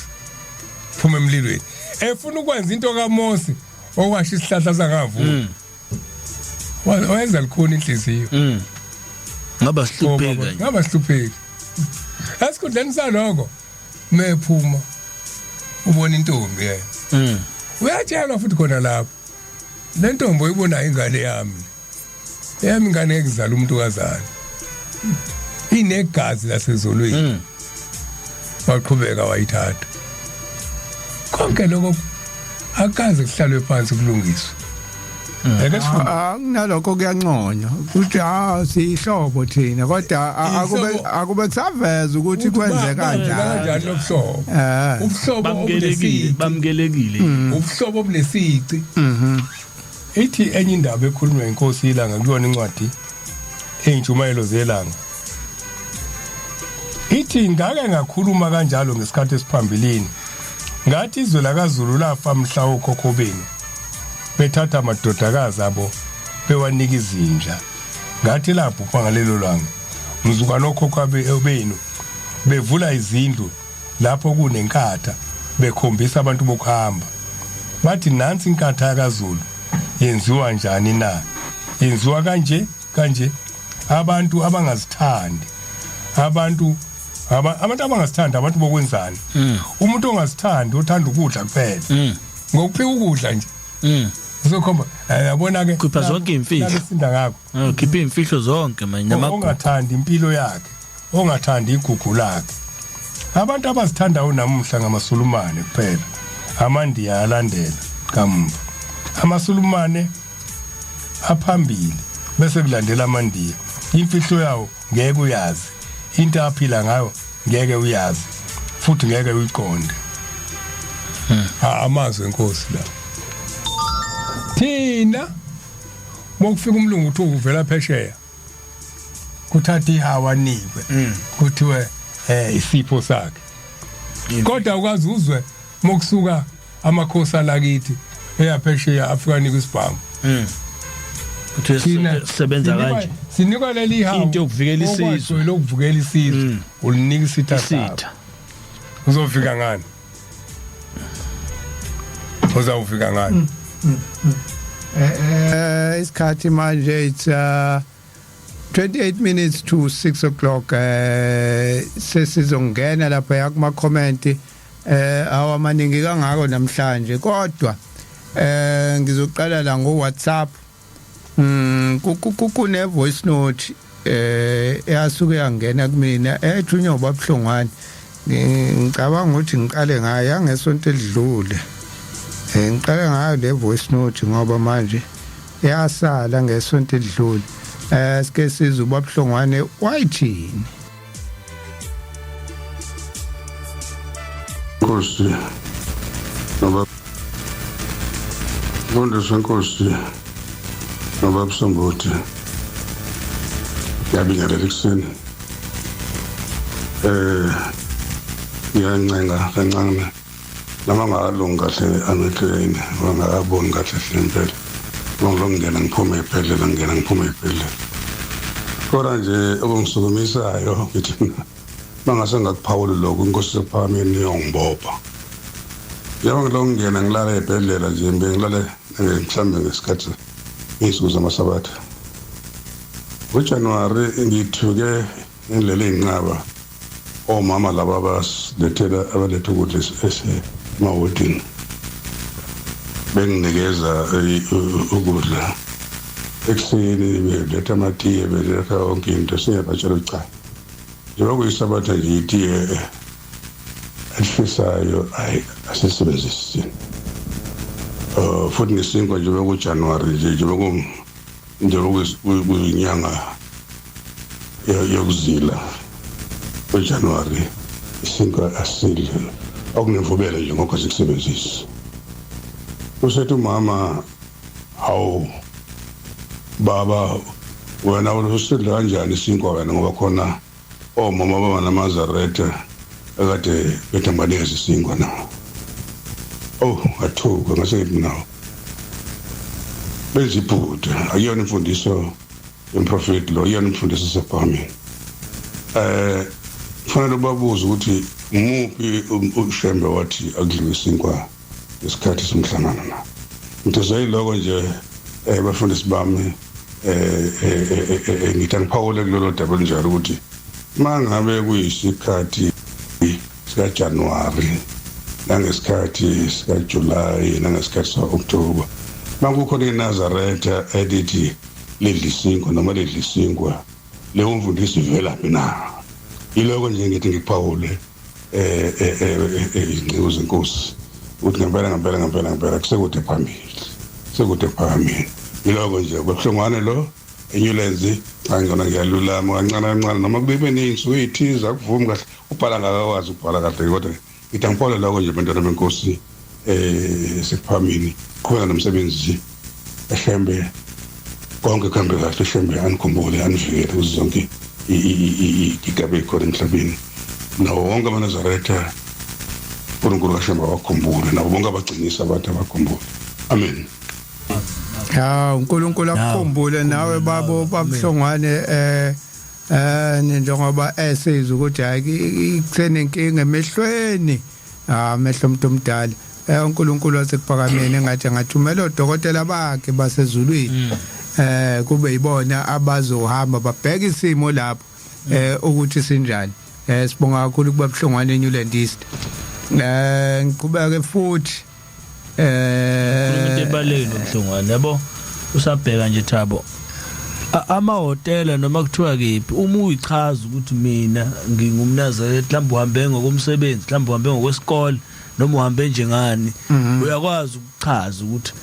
phuma emlilweni. Efuna ukwenza into kaMose okwasho isihlahla sangavuma. Wayenza likhuni inhliziyo. Ngaba sihlupheka nje. Ngaba sihlupheki. Esikhundleni saloko mephuma ubona intombi yena. Uyatshelwa futhi khona lapho, le ntombi oyibonayo ingane yami, eyami ingane ekuzala umuntu kazana, inegazi lasezulwini. Waqhubeka wayithatha. Konke lokho akaze kuhlalwe phansi kulungiswe. Ake sifunde. Ah, kunalokho kuyanconywa ukuthi ah, siyihlobo thina, kodwa akube Iy'hlobo. Akube kusaveza ukuthi kwenzeka kanjani kanjani. Lobuhlobo, ubuhlobo Bamukelekile. obunesici. Bamukelekile. Ubuhlobo obunesici. Ithi enye indaba ekhulunywa inkosi ilanga kuyona incwadi eyintshumayelo zelanga, ithi ngake ngakhuluma kanjalo ngesikhathi esiphambilini, ngathi izwe lakaZulu lafa mhla okhokho benu bethatha amadodakazi abo bewanika izinja. Ngathi labhubha ngalelo langa mzukwana okhokho benu bevula izindlu lapho kunenkatha, bekhombisa abantu bokuhamba, bathi nansi inkatha yakaZulu, yenziwa njani na? Yenziwa kanje kanje. Abantu abangazithandi, abantu abangazithandi, abantu bokwenzani? Umuntu ongazithandi uthanda ukudla kuphela, ngokuphika ukudla nje uzokhomba, yabona ke. Khipha zonke iy'mfihlo. Sinda ngakho. Khipha iy'mfihlo zonke manje namagugu. Ongathandi impilo yakhe, ongathandi igugu lakhe. Abantu abazithandayo namuhla ngamasulumane kuphela, amandiya alandela kamva. Amasulumane aphambili bese kulandela amandiya. Imfihlo yawo ngeke uyazi, into aphila ngayo ngeke uyazi futhi ngeke uyiqonde. Amazwi enkosi la. Thina mokufika umlungu uthi uvela phesheya, kuthatha ihawa anikwe, kuthiwe isipho sakhe, kodwa ukwazi uzwe mokusuka amakhosi alakithi eyaphesheya afika nikwa isibhamu. Kuthiwe sebenza kanje. Sinikwa leli hawu. Into yokuvikela isizwe. Okwagcwele ukuvikela isizwe, ulinika isitha sakho. Isitha. Uzofika ngani? Uzawufika ngani? Isikhathi manje it's 28 minutes to 6 o'clock. Sesizongena lapha yakuma comment awamaningi kangako namhlanje, kodwa ngizoqala la ngo WhatsApp. Kune voice note eyasuke yangena kumina ethunywa uBabhlongwane. Ngicabanga ukuthi ngiqale ngayo yangesonto elidlule. Ngiqale ngayo le voice note ngoba manje yasala ngesonto elidlule. Sike sizwe uBabhlongwane wayithini. Nkosi ngoba Mfundisi wenkosi ngoba Msombothi, ngiyabingelela ekuseni. Ngiyancenga kancane noma ngakalungi kahle amehlweni, ngingakaboni kahle hle impela. Ngizongena ngiphume esibhedlela, ngingena ngiphume esibhedlela. Kodwa nje okungisukumisayo ngithi mina mangase ngakuphawuli lokhu, inkosi sephakameni iyongibopha. Njengoba ngilokhu ngingena ngilala esibhedlela nje, bengilale mhlawumbe ngesikhathi iy'nsuku zamasabatha. NgoJanuwari ngithuke ngendlela eyinqaba omama laba abasilethela, abaletha ukudla esemahodini, benginikeza ukudla ekuseni, beletha amatiye, beletha yonke into. Singabatshela cha, njengoba kuyisabatha nje, itiye elifisayo ayi asisebenzisi. Futhi nesinkwa, njengoba kuJanuwari nje, njengoba kuyinyanga yokuzila uJanuwari, isinkwa asidle, okunemvubelo nje ngokho sikusebenzisi. Usethi umama, "Hawu baba, wena usidla kanjani isinkwa wena, ngoba khona omama baba namazaretha akade bethi ngibanikeze isinkwa na?" Oh, ngathuka, ngase ngithi nawo benza iphutha, akuyona imfundiso yomprofeti lo, iyona imfundiso esephakameni. Kufanele babuze ukuthi umuphi uShembe wathi akudliwe isinkwa ngesikhathi somhlangano na. Ngithe yiloko nje, bafundisi bami, ngithi angiphawule kulolo daba olunjalo ukuthi mangabe kuyisikhathi sikaJanuwari nangesikhathi sikaJulayi nangesikhathi sika-October, makukhona iNazaretha elithi lidla isinkwa noma lidla isinkwa, leyo mfundiso ivelaphi na? Yiloko nje ngithi ngikuphawule, izinceku zenkosi, ukuthi ngempela ngempela ngempela ngempela kusekude phambili, sekude phambili. Yiloko nje kwehlongwane lo eNewlands. Cha, ngona ngiyalulama kancane kancane, noma kube ney'nsuku ey'thize akuvumi kahle ubhala, ngakakwazi ukubhala kahle, kodwa ngithi angiphole lokho nje, bantwana benkosi sekuphamini. Qhubeka nomsebenzi eHlembe, konke kuhambe kahle. Ehlembe anikhumbule, anivikele kuzo zonke igaba ey'khona emhlabeni, nawo wonke amaNazaretha. uNkulunkulu kaShembe awakhumbule, nabo bonke abagcinisa abantu abakhumbule. Amen. Ya, uNkulunkulu akukhumbule nawe babo babuhlongwane, njengoba esizwe ukuthi hayi, kusenenkinga emehlweni, amehlo umuntu omdala. uNkulunkulu wasekuphakameni engathi angathumela odokotela bakhe basezulwini, kube yibona abazohamba babheke isimo lapho ukuthi sinjani. Sibonga kakhulu kuba buhlongwane eNewland East. Ngiqhubeke futhi Into ebalulekile nobuhlungwane, yabo, usabheka nje Thabo, amahhotela noma kuthiwa kephi, uma uyichaza ukuthi mina ngingumNazaretha, mhlawumbe uhambe ngokomsebenzi, mhlawumbe uhambe ngokwesikole, noma uhambe njengani, uyakwazi ukuchaza ukuthi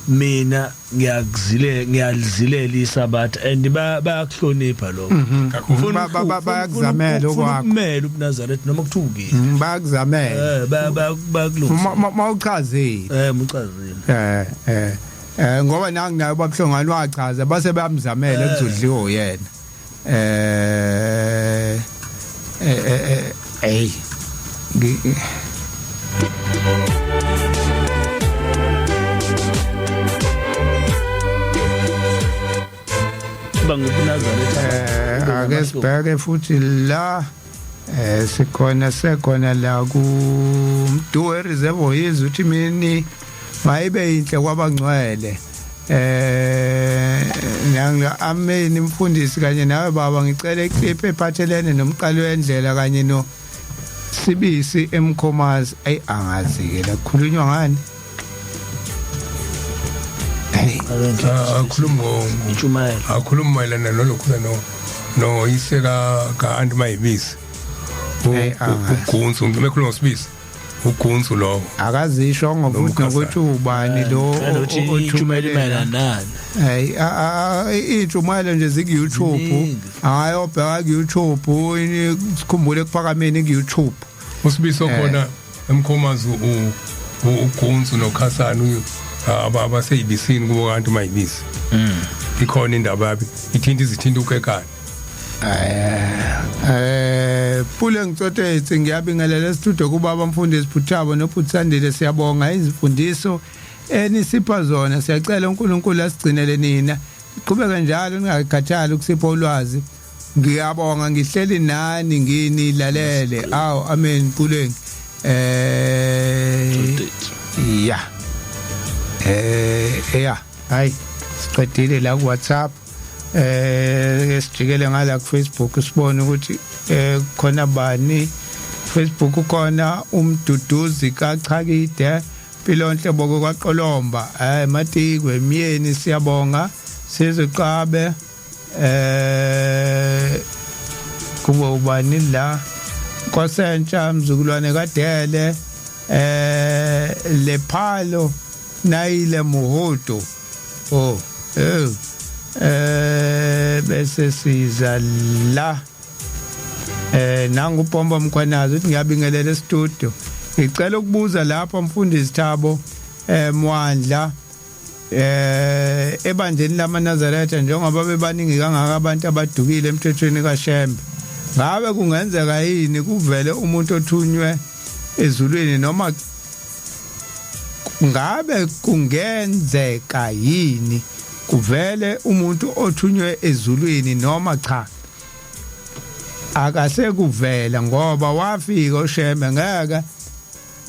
mina ngiyakuzile, ngiyalizilela isabatha, and bayakuhlonipha lokho. Kakhulu. Bayakuzamela okwakho. Kumele ubuNazaretha noma kuthiwa ukuphi. Bayakuzamela. Bayakulungisa. Mawuchazile. Muchazile. Ngoba nangi nayo babuhlongane wachaza, base bayamzamela kuzodliwa uyena. eh eh eh hey Kuba ngubuNazaretha. Ake sibheke futhi la. Sikhona sekhona la ku Mduwe Reservoir izwe uthi mini mayibe inhle kwabangcwele. Nanga amen mfundisi kanye nawe baba, ngicela iclip ephathelene nomqali wendlela kanye no Sibisi eMkhomazi. Ayi, angazi ke la khulunywa ngani. Hey. Akhuluma Intshumayelo. Akhuluma mayelana nolokhu no yise ka Aunt Mayibisi. Hey, angazi. Ugunsu, ngimekhuluma ngosibisi. Ugunsu lowo. Akazisho ngofuthi Nomkhasana. nokuthi ubani lo Nanokuthi intshumayelo imayelana nani. Hey, iy'ntshumayelo nje ziku YouTube. Ziningi. Angayobheka ku YouTube, sikhumbule kuphakameni ku YouTube. Usibisi okhona eMkhomazi ugunsu nokhasana abaseyibisini kubo ka Aunt Mayibisi. Ikhona indaba yabi ithinta izithinta ukekana. Pule ngitsotetse, ngiyabingelela estudio kubaba mfundisi Phuthabo noPhutsandile. Siyabonga izifundiso enisipha zona. Siyacela uNkulunkulu asigcinele nina, iqhubeke njalo, ningakhathali ukusipha ulwazi. Ngiyabonga, ngihleli nani nginilalele. Aw, amen Puleng. Ya, ya, hayi, siqedile la ku WhatsApp. Sijikele ngala ku Facebook sibone ukuthi khona bani. Facebook khona umduduzi kaChakide Pilonhle boko kwaQolomba, hayi Matikwe Myeni, siyabonga siziqabe. Kubo ubani la? Nkosentsha mzukulwane kaDele, Lephalo Nayile Muhudu. Oh, bese siza la, nangu uPomba Mkhwanazi uthi ngiyabingelela e-studio, ngicela ukubuza lapha mfundisi Thabo Mwandla, ebandleni lamaNazaretha, njengoba bebaningi kangaka abantu abadukile emthethweni kaShembe, ngabe kungenzeka yini kuvele umuntu othunywe ezulwini, noma ngabe kungenzeka yini kuvele umuntu othunywe ezulwini, noma cha, akasekuvela ngoba wafika uShembe ngeke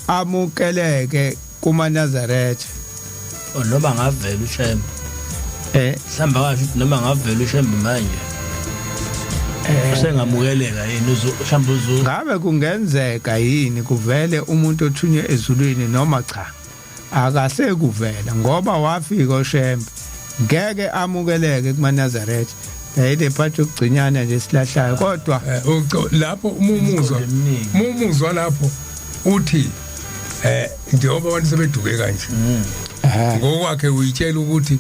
amukeleke kumaNazaretha? Oh, noma ngavela uShembe. Mhlamba kasho ukuthi noma ngavela uShembe manje usengamukeleka yini, uzo mhlamba uzo Ngabe kungenzeka yini kuvele umuntu othunywe ezulwini, noma cha, akasekuvela ngoba wafika uShembe ngeke amukeleke kumaNazaretha? Yayile phathi ukugcinyana nje silahlayo kodwa. Lapho umumuzwa Imiqondo eminingi. Umumuzwa lapho uthi njengoba abantu sebeduke kanje, ngokwakhe uyitshela ukuthi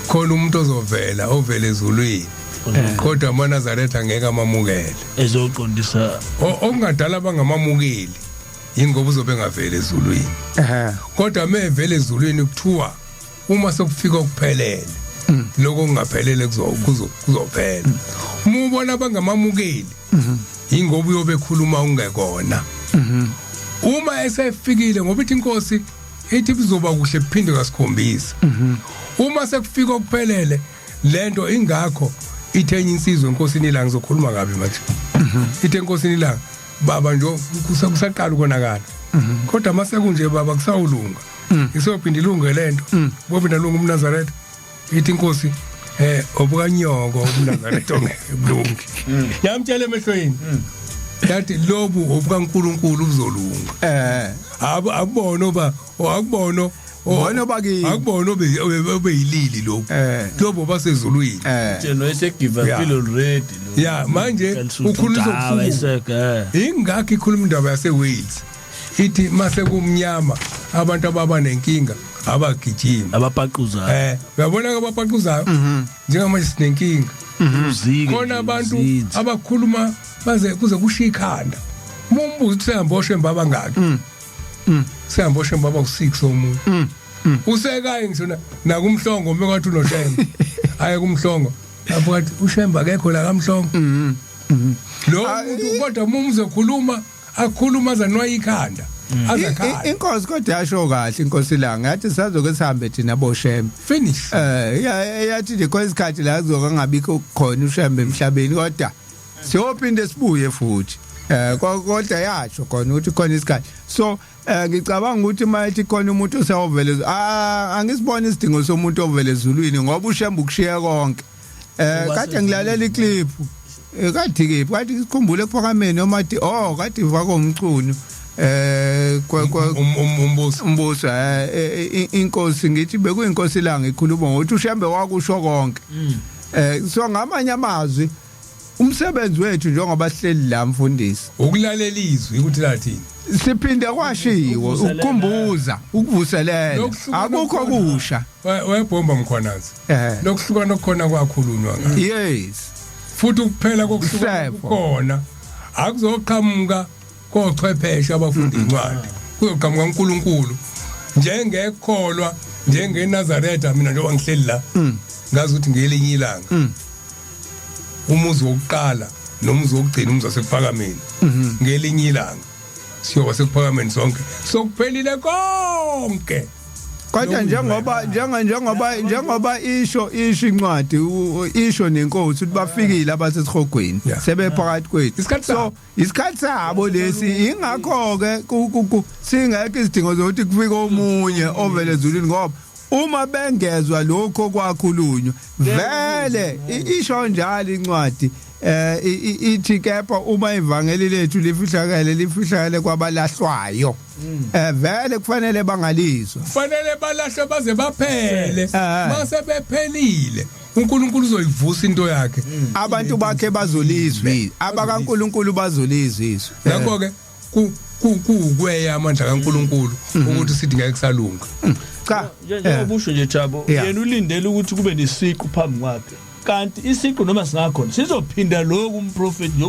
khona umuntu ozovela ovela ezulwini, kodwa amaNazaretha angeke amamukele. Ezoqondisa. Okungadala bangamamukeli yingoba uzobe engaveli ezulwini. Kodwa mevele ezulwini, kuthiwa uma sekufika okuphelele, lokho kungaphelele kuzophela. Uma ubona bangamamukeli, ingoba uyobe ekhuluma ungekona uma esefikile, ngoba ithi inkosi ithi kuzoba kuhle kuphinde kasikhombisa uma sekufika okuphelele lento. Ingakho ithe enye insizwe enkosini ilanga, ngizokhuluma kabi manje, ithe enkosini ilanga, "Baba, nje kusaqala ukonakala, kodwa mase kunje baba kusawulunga, isophinda ilunge lento, bophinda lunga umNazaretha." Ithi inkosi, "Obukanyoko umNazaretha ongeke bulunge." Yamtshela emehlweni, yathi lobu obukaNkuluNkulu buzolunga. Akubona oba akubona. Bona bakini. Akubona obeyilili lobu. Lobo basezulwini. Tsheno esegive up already lo. Ya, manje ukhulunyiswa Hawu, ubusuku. ayiseke. Ingakho ikhuluma indaba yaseWales, ithi mase kumnyama abantu ababa nenkinga abagijima. Abapaquzayo. Uyabona ke abapaquzayo, njengamanje sinenkinga. Uzike. Khona abantu abakhuluma baze kuze kushiye ikhanda. Uma umbuzo ukuthi sehamba oshemba abangaki, sehamba oshemba abawu-6 omunye usekaye ngisho nakumhlongo mekathi unoshemba, aye kumhlongo lapho kathi ushemba akekho la kamhlongo lo muntu. Kodwa uma uzokhuluma, akhuluma azanwaye ikhanda, azakhala. Inkosi kodwa yasho kahle inkosi langa, yathi sazoke sihambe thina boshembe. Finish. Yathi nje kwesikhathi la kuzoka ngabikho khona ushembe emhlabeni, kodwa Siyophinde sibuye futhi. Kodwa yasho khona ukuthi khona isikhathi. So ngicabanga ukuthi mayethi khona umuntu oseyovele, angisibona isidingo somuntu ovele ezulwini, ngoba uShembe ukushiya konke. Kade ngilalela iclip, kade kephi, kade sikhumbule ekuphakameni noma athi, oh, kade ivaka umculo Umbuso. Umbuso, inkosi, ngithi bekuyinkosi langa ikhuluma ngokuthi uShembe wakusho konke. So ngamanye amazwi, umsebenzi wethu njengoba sihleli la, mfundisi, Ukulalela izwi ukuthi lathini. Siphinde kwashiwo Ukuvuselela. ukukhumbuza, ukuvuselela. Lokuhlukana Akukho khona. kusha. Wayebhomba Mkhwanazi. Lokuhlukana okukhona kwakhulunywa ngakho. Futhi ukuphela kokuhlukana Sefo. kukhona akuzoqhamuka kochwepheshe abafunda incwadi, kuzoqhamuka uNkulunkulu njengekholwa, njengeNazaretha. Mina njengoba ngihleli la, ngazi ukuthi ngelinye ilanga umuzi wokuqala nomuzi wokugcina, umuzi wasekuphakameni, ngelinye ilanga siyoba sekuphakameni sonke, sokuphelile konke. Kodwa njengoba njenga njengoba njengoba isho incwadi, isho nenkosi ukuthi bafikile abasesihogweni, sebephakathi kwethu. Isikhathi So sabo. isikhathi sabo lesi. Ingakho ke singekho isidingo zokuthi kufike omunye ovele ezulwini, ngoba uma bengezwa lokho kwakhulunywa vele, isho njalo incwadi, ithi kepha uma ivangeli lethu lifihlakele, lifihlakele kwabalahlwayo. Vele kufanele bangalizwa. Kufanele balahlwe baze baphele. Mase bephelile, uNkulunkulu uzoyivusa into yakhe. Abantu bakhe bazolizwa, abakaNkuluNkulu bazolizwa izwi. Ngakho ke kuwukweya amandla kaNkulunkulu ukuthi sithi ngeke kusalunga. Cha. Njengoba usho nje, Thabo, yena ulindele ukuthi kube nesiqu phambi kwakhe, kanti isiqu noma singakhona sizophinda lokhu umprofeti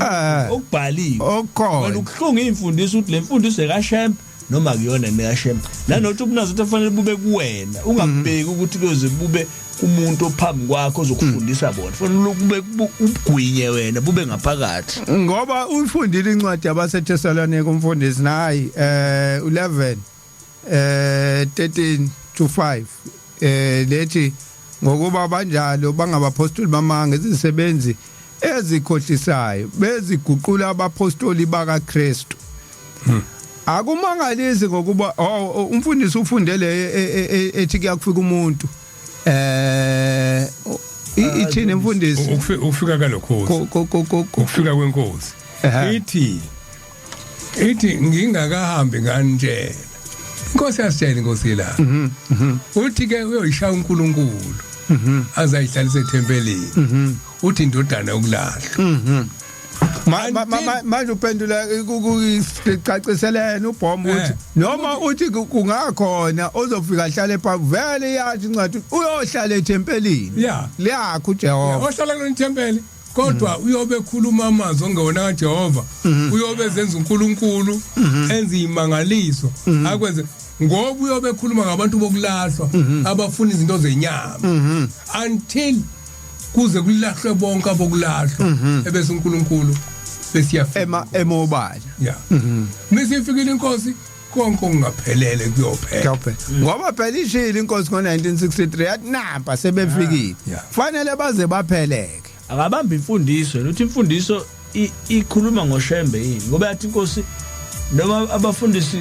okubhaliwe. Okukhona. Wena ukuhlunga imfundiso ukuthi le mfundiso ekaShembe noma kuyona nekaShembe, nanokuthi ubunazaretha kufanele bube kuwena, ungabheki ukuthi kuyoze bube umuntu ophambi kwakho ozokufundisa bona. Fanele kube ubugwinye wena, bube ngaphakathi. Ngoba uyifundile incwadi yabaseThesalonika, umfundisi, nayi 11 13 to 5, lethi ngokuba banjalo bangabapostoli bamanga, izisebenzi ezikhohlisayo, beziguqula abapostoli bakaKristu. Akumangalisi ngokuba, oh, umfundisi ufundele ethi kuyakufika umuntu, ithini, mfundisi? Ukufika kalokhozi. Ukufika kwenkosi. Ithi ngingakahambi nganitshela. Inkosi yasitshela, inkosi la uthi ke uyoyishaya uNkulunkulu azayihlalisa ethempelini, uthi indodana yokulahlwa. Manje uphendula kucaciselene ubhomba uthi noma uthi kungakhona ozofika ahlale pha, vele yathi incwadi uyohlala ethempelini liyakho uJehova. Ohlala kuleli thempeli, kodwa uyobe ekhuluma amazwi ongewona kaJehova, uyobe ezenza uNkulunkulu, enza imangaliso akwenze, ngoba uyobe ekhuluma ngabantu bokulahlwa abafuna izinto zenyama, until kuze kulahlwe bonke abokulahlwa, ebese uNkulunkulu besiyafika ema emobala. Ya, misifikile inkosi, konke okungaphelele kuyophela. Kuyophela, ngoba phela ishilo inkosi ngo-1963 yathi nampa sebefikile, fanele baze bapheleke. Akabamba imfundiso yena, uthi imfundiso ikhuluma ngoShembe yini, ngoba yathi inkosi noma abafundisi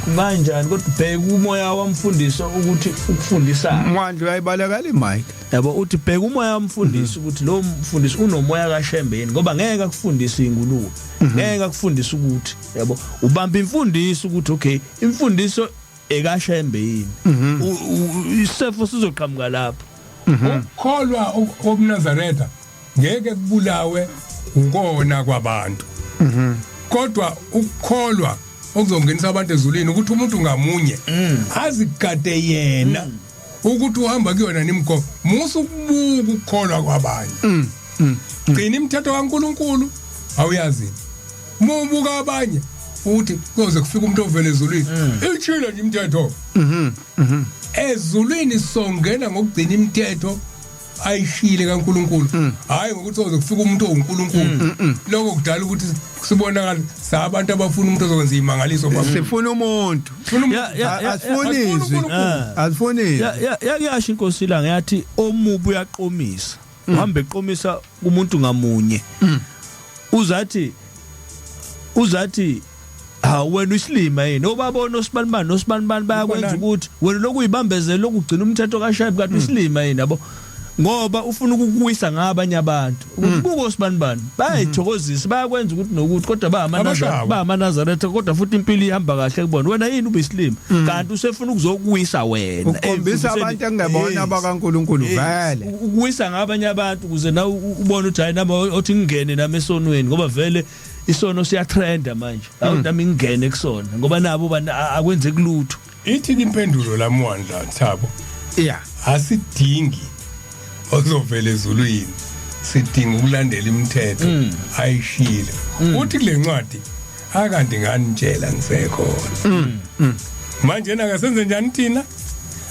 kunganjani, kodwa bheka umoya wamfundiso ukuthi ukufundisa. Mwandla, uyayibalekela imic. Yabo, uthi bheka umoya wamfundisi ukuthi lo mfundisi unomoya kaShembe yini, ngoba ngeke akufundise ingulube, ngeke akufundise ukuthi, yabo, ubamba imfundiso ukuthi okay, imfundiso ekaShembe yini. Isefo sizoqhamuka lapho. Ukukholwa kobuNazaretha ngeke kubulawe ukona kwabantu, kodwa ukukholwa okuzongenisa abantu ezulwini ukuthi umuntu ngamunye azigade yena ukuthi uhamba kuyona nimigomo. Musa ukubuka ukukholwa kwabanye, gcina imithetho kaNkuluNkulu. Awuyazi mubuka abanye uthi kuyoze kufike umuntu ovela ezulwini. Ichile nje imithetho ezulwini, songena ngokugcina imithetho ayishile kaNkuluNkulu, hayi ngokuthi soze kufika umuntu owuNkulunkulu. Lokho kudala ukuthi sibonakale sabantu abafuna umuntu ozokwenza imangaliso phambili. Sifuna umuntu. Sifuna umuntu. Ya, Asifuni Asifuni izwi. uNkulunkulu. Asifuni izwi. Ya, yakuyasho inkosi ilanga yathi omubi uyaqomisa, uhamba eqomisa umuntu ngamunye. Uzathi uzathi ha wena uyisilima yini obabona osibanibani nosibanibani bayakwenza ukuthi wena lokuyibambezela lokugcina umthetho kaShembe kanti uyisilima yini yabo ngoba ufuna ukukuwisa ngabanye abantu ukuthi buka osibanibani bayayithokozisa bayakwenza ukuthi nokuthi kodwa Abashawa. bayamanazaretha kodwa futhi impilo ihamba kahle kubona wena yini ubeyisilima kanti usefuna ukuzokuwisa wena Ukukhombisa Emfundisweni- abantu engebona Yes. abakaNkuluNkulu Yes. vele. Ukuwisa ngabanye abantu ukuze nawe ubone ukuthi hayi nami othi ngingene nami esonweni ngoba vele isono siyatrenda manje awu nami ngingene kusona ngoba nabo akwenzeki lutho Ithi impendulo la Mwandla Thabo Yeah. asidingi ozovela ezulwini sidinga ukulandela imithetho ayishilo uthi kule ncwadi akanti nganitshela ngisekhona manje nakasenze njani thina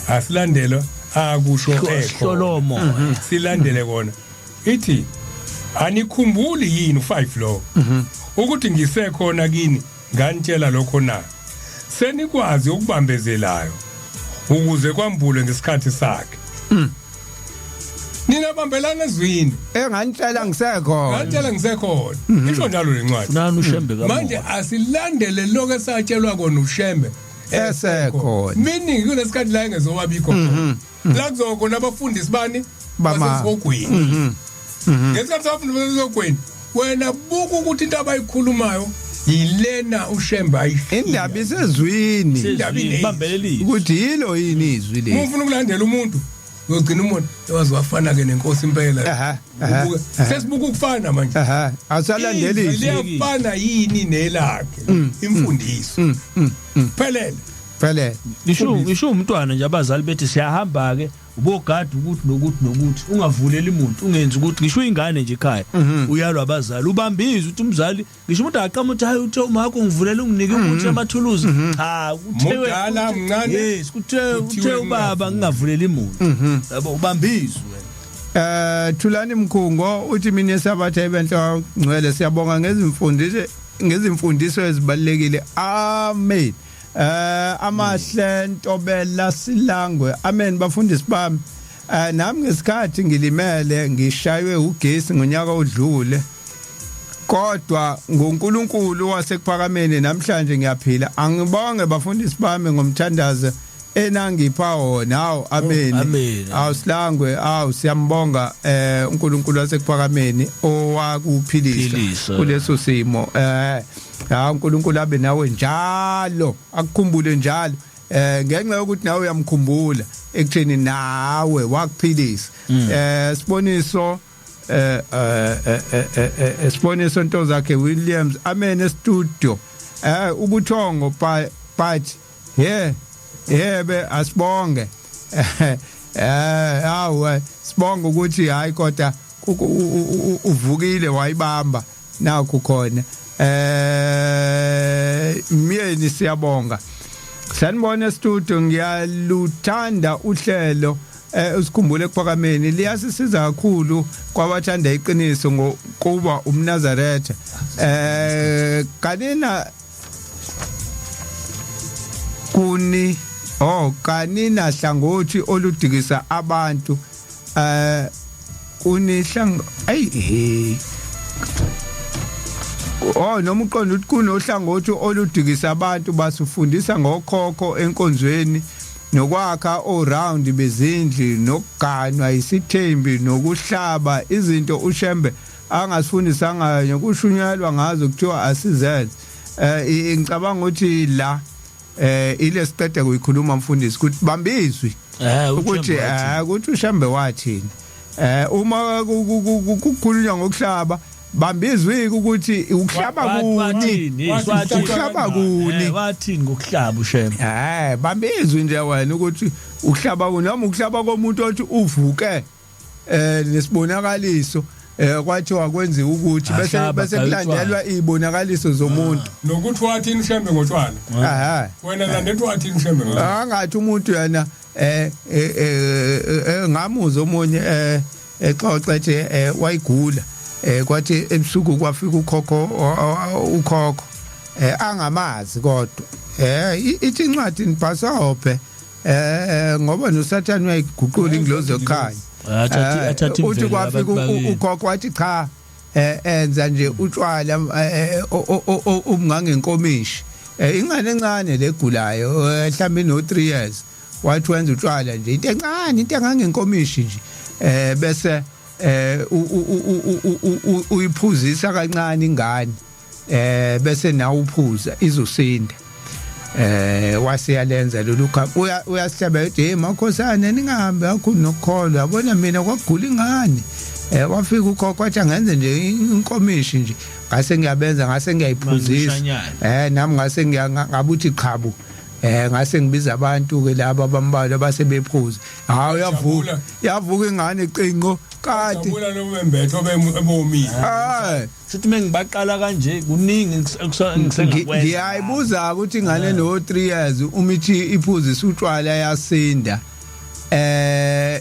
asilandelwa akusho ekhona hlolomo silandele kona ithi anikhumbuli yini u5 lo ukuthi ngisekhona kini nganitshela lokho na senikwazi ukubambezelayo ukuze kwambulwe ngesikhathi sakhe nina bambelana ezwini Enganitshela ngisekhona. nganitshela ngisekhona isho njalo lencwadi funani ushembe kamoya manje asilandele lokho esatshelwa kona ushembe Esekhona. meaning kulesikhathi la engezowabikho khona la kuzokhona abafundisi bani Bama. basesihogweni ngesikhathi abafundisi basesihogweni wena buka ukuthi into abayikhulumayo yilena ushembe ayishiya Indaba isezwini. Indaba inezwi. bambelelile Ukuthi yilo yini izwi uma leli. ufuna ukulandela umuntu uyogcina umuntu waze wafana ke nenkosi impela Aha, aha, Ubuka- sesibuka ukufana manje Aha, asalandeli Izwi izwi. liyafana yini nelakhe imfundiso phelele Vele. ngisho umntwana nje abazali bethi siyahamba ke ubogada ukuthi nokuthi nokuthi ungavuleli umuntu ungenzi ukuthi ngisho ingane nje ekhaya uyalwa abazali ubambiza ukuthi umzali ngisho umuntu aqama uthi hayi uthe umakho ngivulela unginike ukuthi amathuluzi cha uthe Mudala, mncane, yes kuthe kuthiwe uthe ubaba ngingavuleli umuntu yabo ubambiza wena Thulani Mkhungo uthi mina esabatha ebenhla ngcwele siyabonga ngezimfundiso ezibalekile. Amen. Amahle Ntobela Silangwe. Amen bafundisi bami. Nami ngesikhathi ngilimele ngishaywe ugesi ngonyaka odlule. Kodwa ngoNkulunkulu wasekuphakameni namhlanje ngiyaphila. Angibonge bafundisi bami ngomthandazo enangipha wona. Hawu amen. Amen. Awusilangwe awu siyambonga uNkulunkulu wasekuphakameni owakuphilisa Philisa. kuleso simo ha uNkulunkulu abe nawe njalo akukhumbule njalo ngenxa yokuthi nawe uyamkhumbula ekutheni nawe wakuphilisa siboniso siboniso nto zakhe Williams amen studio ubuthongo but yeah yebe asibonge awu sibonga ukuthi hayi kodwa uvukile wayibamba nakho khona myeni siyabonga sanibona studio ngiyaluthanda uhlelo usikhumbule ekuphakameni liyasisiza kakhulu kwabathanda iqiniso ngokuba umNazaretha kanina kuni oh kanina hlangothi oludikisa abantu kunihlang ayi oh noma uqonda ukuthi kunohlangothi oludikisa abantu basifundisa ngokhokho enkonzweni nokwakha o-round bezindlu nokuganwa isithembi nokuhlaba izinto ushembe angasifundisa ngayo nokushunyelwa ngazo kuthiwa asizenze ngicabanga ukuthi la ile siqede kuyikhuluma mfundisi ukuthi bambizwi ukuthi ukuthi ushembe wathini uma kukhulunywa ngokuhlaba bambizwi ukuthi ukuhlaba kuni ukuhlaba kuni wathini ngokuhlaba ushembe bambizwi nje wena ukuthi ukuhlaba kuni noma ukuhlaba komuntu othi uvuke nesibonakaliso kwathiwa kwenziwa ukuthi bese kulandelwa izibonakaliso zomuntu nokuthi wathini ushembe ngotshwala wena landethi wathini ushembe ngotshwala angathi umuntu yena ngamuza omunye exoxa ethi wayigula kwathi ebusuku kwafika ukhokho angamazi kodwa ithi incwadi nibhasophe ngoba noSathane uyayiguqula ingilozi yokukhanya athatha uthi kwafika ukhokho wathi cha Enza nje utshwala obungangenkomishi, ingane encane legulayo, mhlawumbe no 3 years, wathi wenza utshwala nje, into encane, into engangenkomishi nje, bese uyiphuzisa kancane ingane, bese nawe uphuza, izosinda. Wasiyalenza lolu khambi. Uyasihlaba ethi, "Hey makhosana, ningahambi kakhulu nokukholwa, yabona mina kwagula ingane, wafika ukhokho wathi angenze nje inkomishi nje, ngase ngiyabenza, ngase ngiyayiphuzisa." Manushanyana. Nami ngase ngabuthi qhabu, ngase ngibiza abantu ke laba abambalwa base bephuza, hawu, yavuka. Jabula. Yavuka ingane qinqo kade. Jabula lo bembetho ebomile. Hayi. Futhi mengibaqala kanje kuningi engisengakwenza. Ngiyayibuza ukuthi ingane no 3 years uma ithi iphuzisa utshwala yasinda,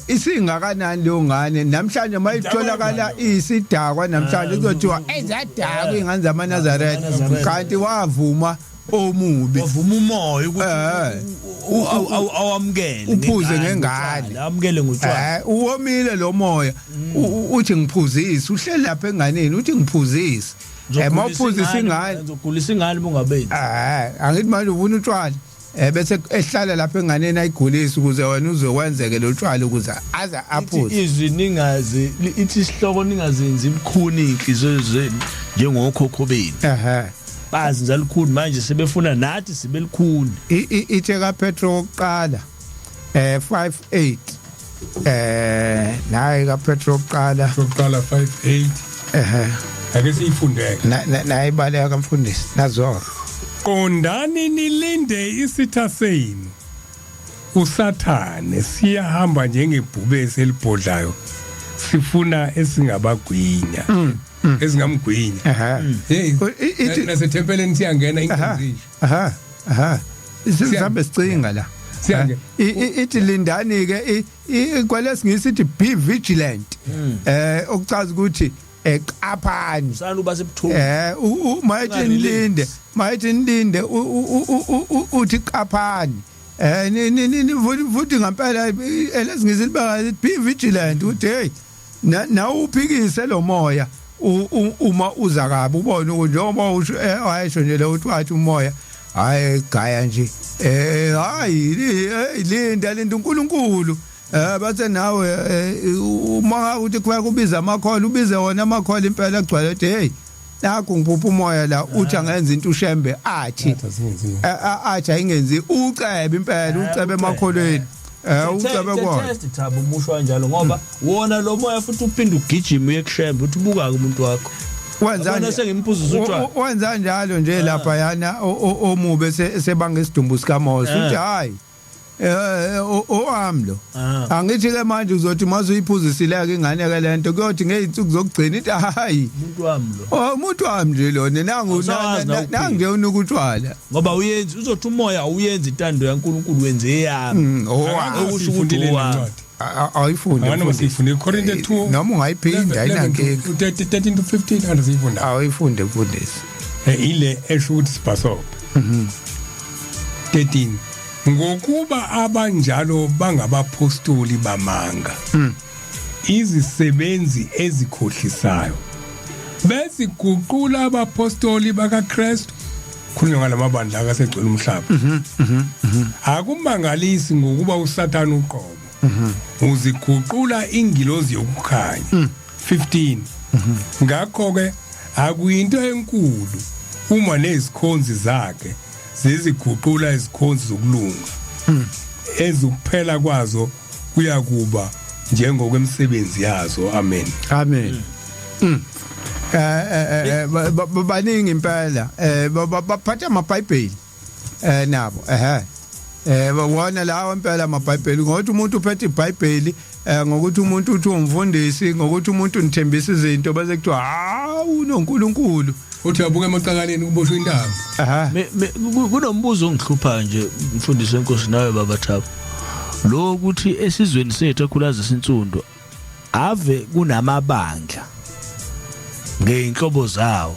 isingakanani leyo ngane namhlanje mayitholakala isidakwa namhlanje? Kuzothiwa ezadakwa ingane zamaNazaretha, kanti wavuma omubi. Wavuma umoya ukuthi awamukele Uphuze ngengane. Utshwala, awamukele ngotshwala. Uwomile lo moya. Uthi ngiphuzise, uhleli lapha enganeni, uthi ngiphuzise, mawuphuzisa ingane. Ngizogulisa ingane bungabenzi. Angithi manje ufuna utshwala, bese ehlala lapha enganeni ayigulise ukuze wena uzokwenzeke lo tshwala ukuze aze aphuze. Ithi izwi ningazi, ithi isihloko, ningazenzi ibukhuni inhliziyo zenu njengokhokho benu. Bazi njalo lukhuni, manje sebefuna nathi sibe lukhuni. Ithe kaPetro wokuqala 58, naye kaPetro wokuqala. Sokuqala 58. Ake siyifundeke. Naye ibaleka mfundisi nazo. Qondani nilinde isitha senu uSathane, siyahamba njengebhubesi elibhodlayo, sifuna esingabagwinya, esingamgwinya. Hey. Nasethempeleni siyangena inkonzo. Aha aha sihambe sicinga la. Siyange. Ithi lindani ke, kwalesingisi ithi be vigilant, okuchaza ukuthi qaphani. Usana uba sebuthongo. Mayithi nilinde, mayithi nilinde, uthi qaphani, ni ni ni futhi ngempela elesingisi libeka be vigilant, uthi hey, na uphikise lo moya uma uza kabi, ubone ukuthi njengoba usho, wayesho nje lo uthi wathi umoya, hayi gaya nje, hayi, linda, linda uNkulunkulu, bathe nawe, uma uthi kufanele kubiza amakhola, ubize wona amakhola impela agcwele, ethi hey, nakho ngiphupha umoya la uthi angenza into uShembe athi Athi asingenziwa. Athi ayingenzi, ucebe impela, ucebe emakholweni, ucebe kona. Test thabo umusho kanjalo, ngoba wona lo moya futhi uphinde ugijima uye kuShembe, uthi buka umuntu wakho. Wenza Yabona, sengimphuzisa utshwala. Wenza njalo nje lapha yana omubi sebanga isidumbu sikaMose, uthi hayi, owami lo. Angithi ke manje uzothi mase uyiphuzisile ke ingane ke lento, kuyothi ngeyinsuku zokugcina ithi hayi, umuntu wami lo. Oh, umuntu wami nje lona nangu. Awusawazi na ukuphila. Nangu nje unuka utshwala. Ngoba uyenzi, uzothi umoya awuyenzi intando yaNkulunkulu, wenze eyami. Owami. Okusho ukuthi Siyifundile owami. lencwadi. Ayifunde. Angani Mfundisi. masiyifunde Korinte 2. Noma ungayiphinda, ayinankinga. 13 to 15 andisiyifunda. Ayifunde mfundisi. Ile esho ukuthi sibhasope 13, ngokuba abanjalo bangabapostoli bamanga, izisebenzi ezikhohlisayo, beziguqula abapostoli bakaKristu. Khulunywa ngalamabandla akasegcwele umhlaba. Akumangalisi ngokuba uSathane uqobo uziguqula ingilozi yokukhanya. 15 Ngakho ke akuyinto enkulu uma nezikhonzi zakhe ziziguqula izikhonzi zokulunga, ezukuphela kwazo kuyakuba njengokwemisebenzi yazo. Amen. Amen. Baningi impela, baphatha amabhayibheli nabo, ehe, wona lawo impela amabhayibheli, ngokuthi umuntu uphethe iBhayibheli, ngokuthi umuntu uthi umfundisi, ngokuthi umuntu unithembisa izinto, bese kuthiwa hawu, unoNkulunkulu. Uthi uyabuka emaqakaleni kuboshwe intaba. Kunombuzo ongihluphayo nje, mfundisi wenkosi, nawe baba Thabo, lo ukuthi esizweni sethu ekhulaza isinsundu ave kunamabandla ngeinhlobo zawo,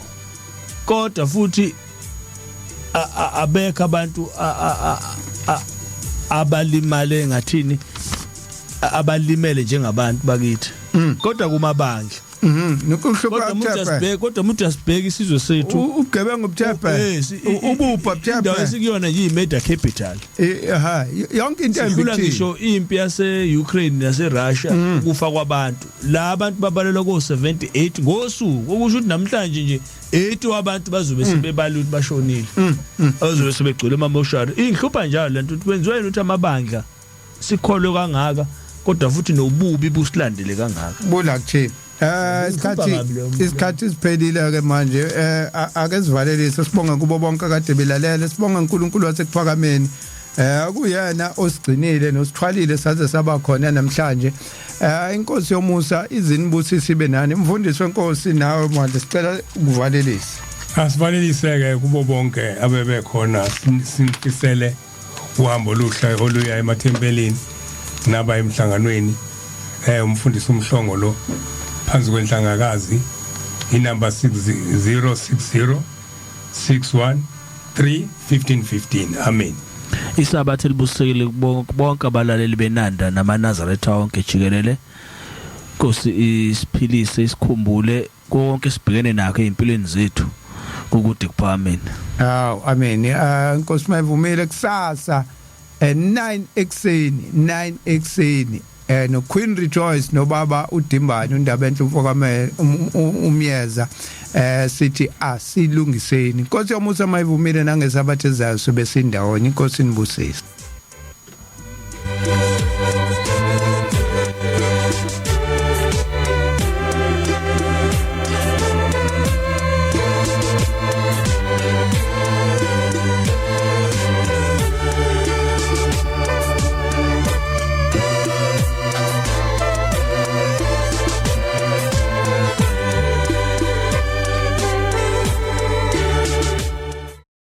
kodwa futhi abekho abantu abalimale, ngathini, abalimele njengabantu bakithi, kodwa kumabandla. Nokuhlupha Kodwa umuntu buthephe. asibheke, kodwa umuntu asibheke isizwe sethu. Ubugebengu buthephe. Ububha Indawo buthephe. esikuyona nje i-murder capital. Ha, yonke into embi Sidlula kuthina. ngisho impi yase-Ukraine nase-Russia, ukufa kwabantu la, abantu babalelwa ko-78 ngosuku, okusho ukuthi namhlanje nje 80 wabantu bazobe sebebala ukuthi bashonile, bazobe sebegcwele emamoshari. Inhlupha njalo lento ukuthi kwenziwa yini ukuthi amabandla sikholwe kangaka, kodwa futhi nobubi busilandele kangaka. Bula kuthina. Isikhathi kabi leyo mbulo. Isikhathi siphelile ke manje. Ake sivalelise, sibonge kubo bonke kade belalela, sibonge uNkulunkulu wasekuphakameni kuyena osigcinile nosithwalile saze saba khona namhlanje. Inkosi yomusa izinibusisi ibe nani. Mfundisi wenkosi, nawe manje sicela ukuvalelisa. Asivalelise-ke kubo bonke abebekhona, sinifisele uhambo oluhle oluya emathempelini naba emhlanganweni. Umfundisi uMhlongo lo phansi kwenhlangakazi, inumber 6060 61 3 15 15. Amen. Isabatha elibusisekile bonke abalaleli benanda namaNazaretha wonke jikelele. Nkosi isiphilise, isikhumbule konke sibhekene nakho ezimpilweni zethu kukude kuphakameni. Aw, amen. Inkosi mayivumile, kusasa 9 ekseni, 9 ekseni, no Queen Rejoice nobaba uDimbani uNdaba enhle umfokamela umyeza, sithi asilungiseni. Inkosi yomusa mayivumile, nangesabatha ezayo sobe sindawonye. Inkosi inibusise.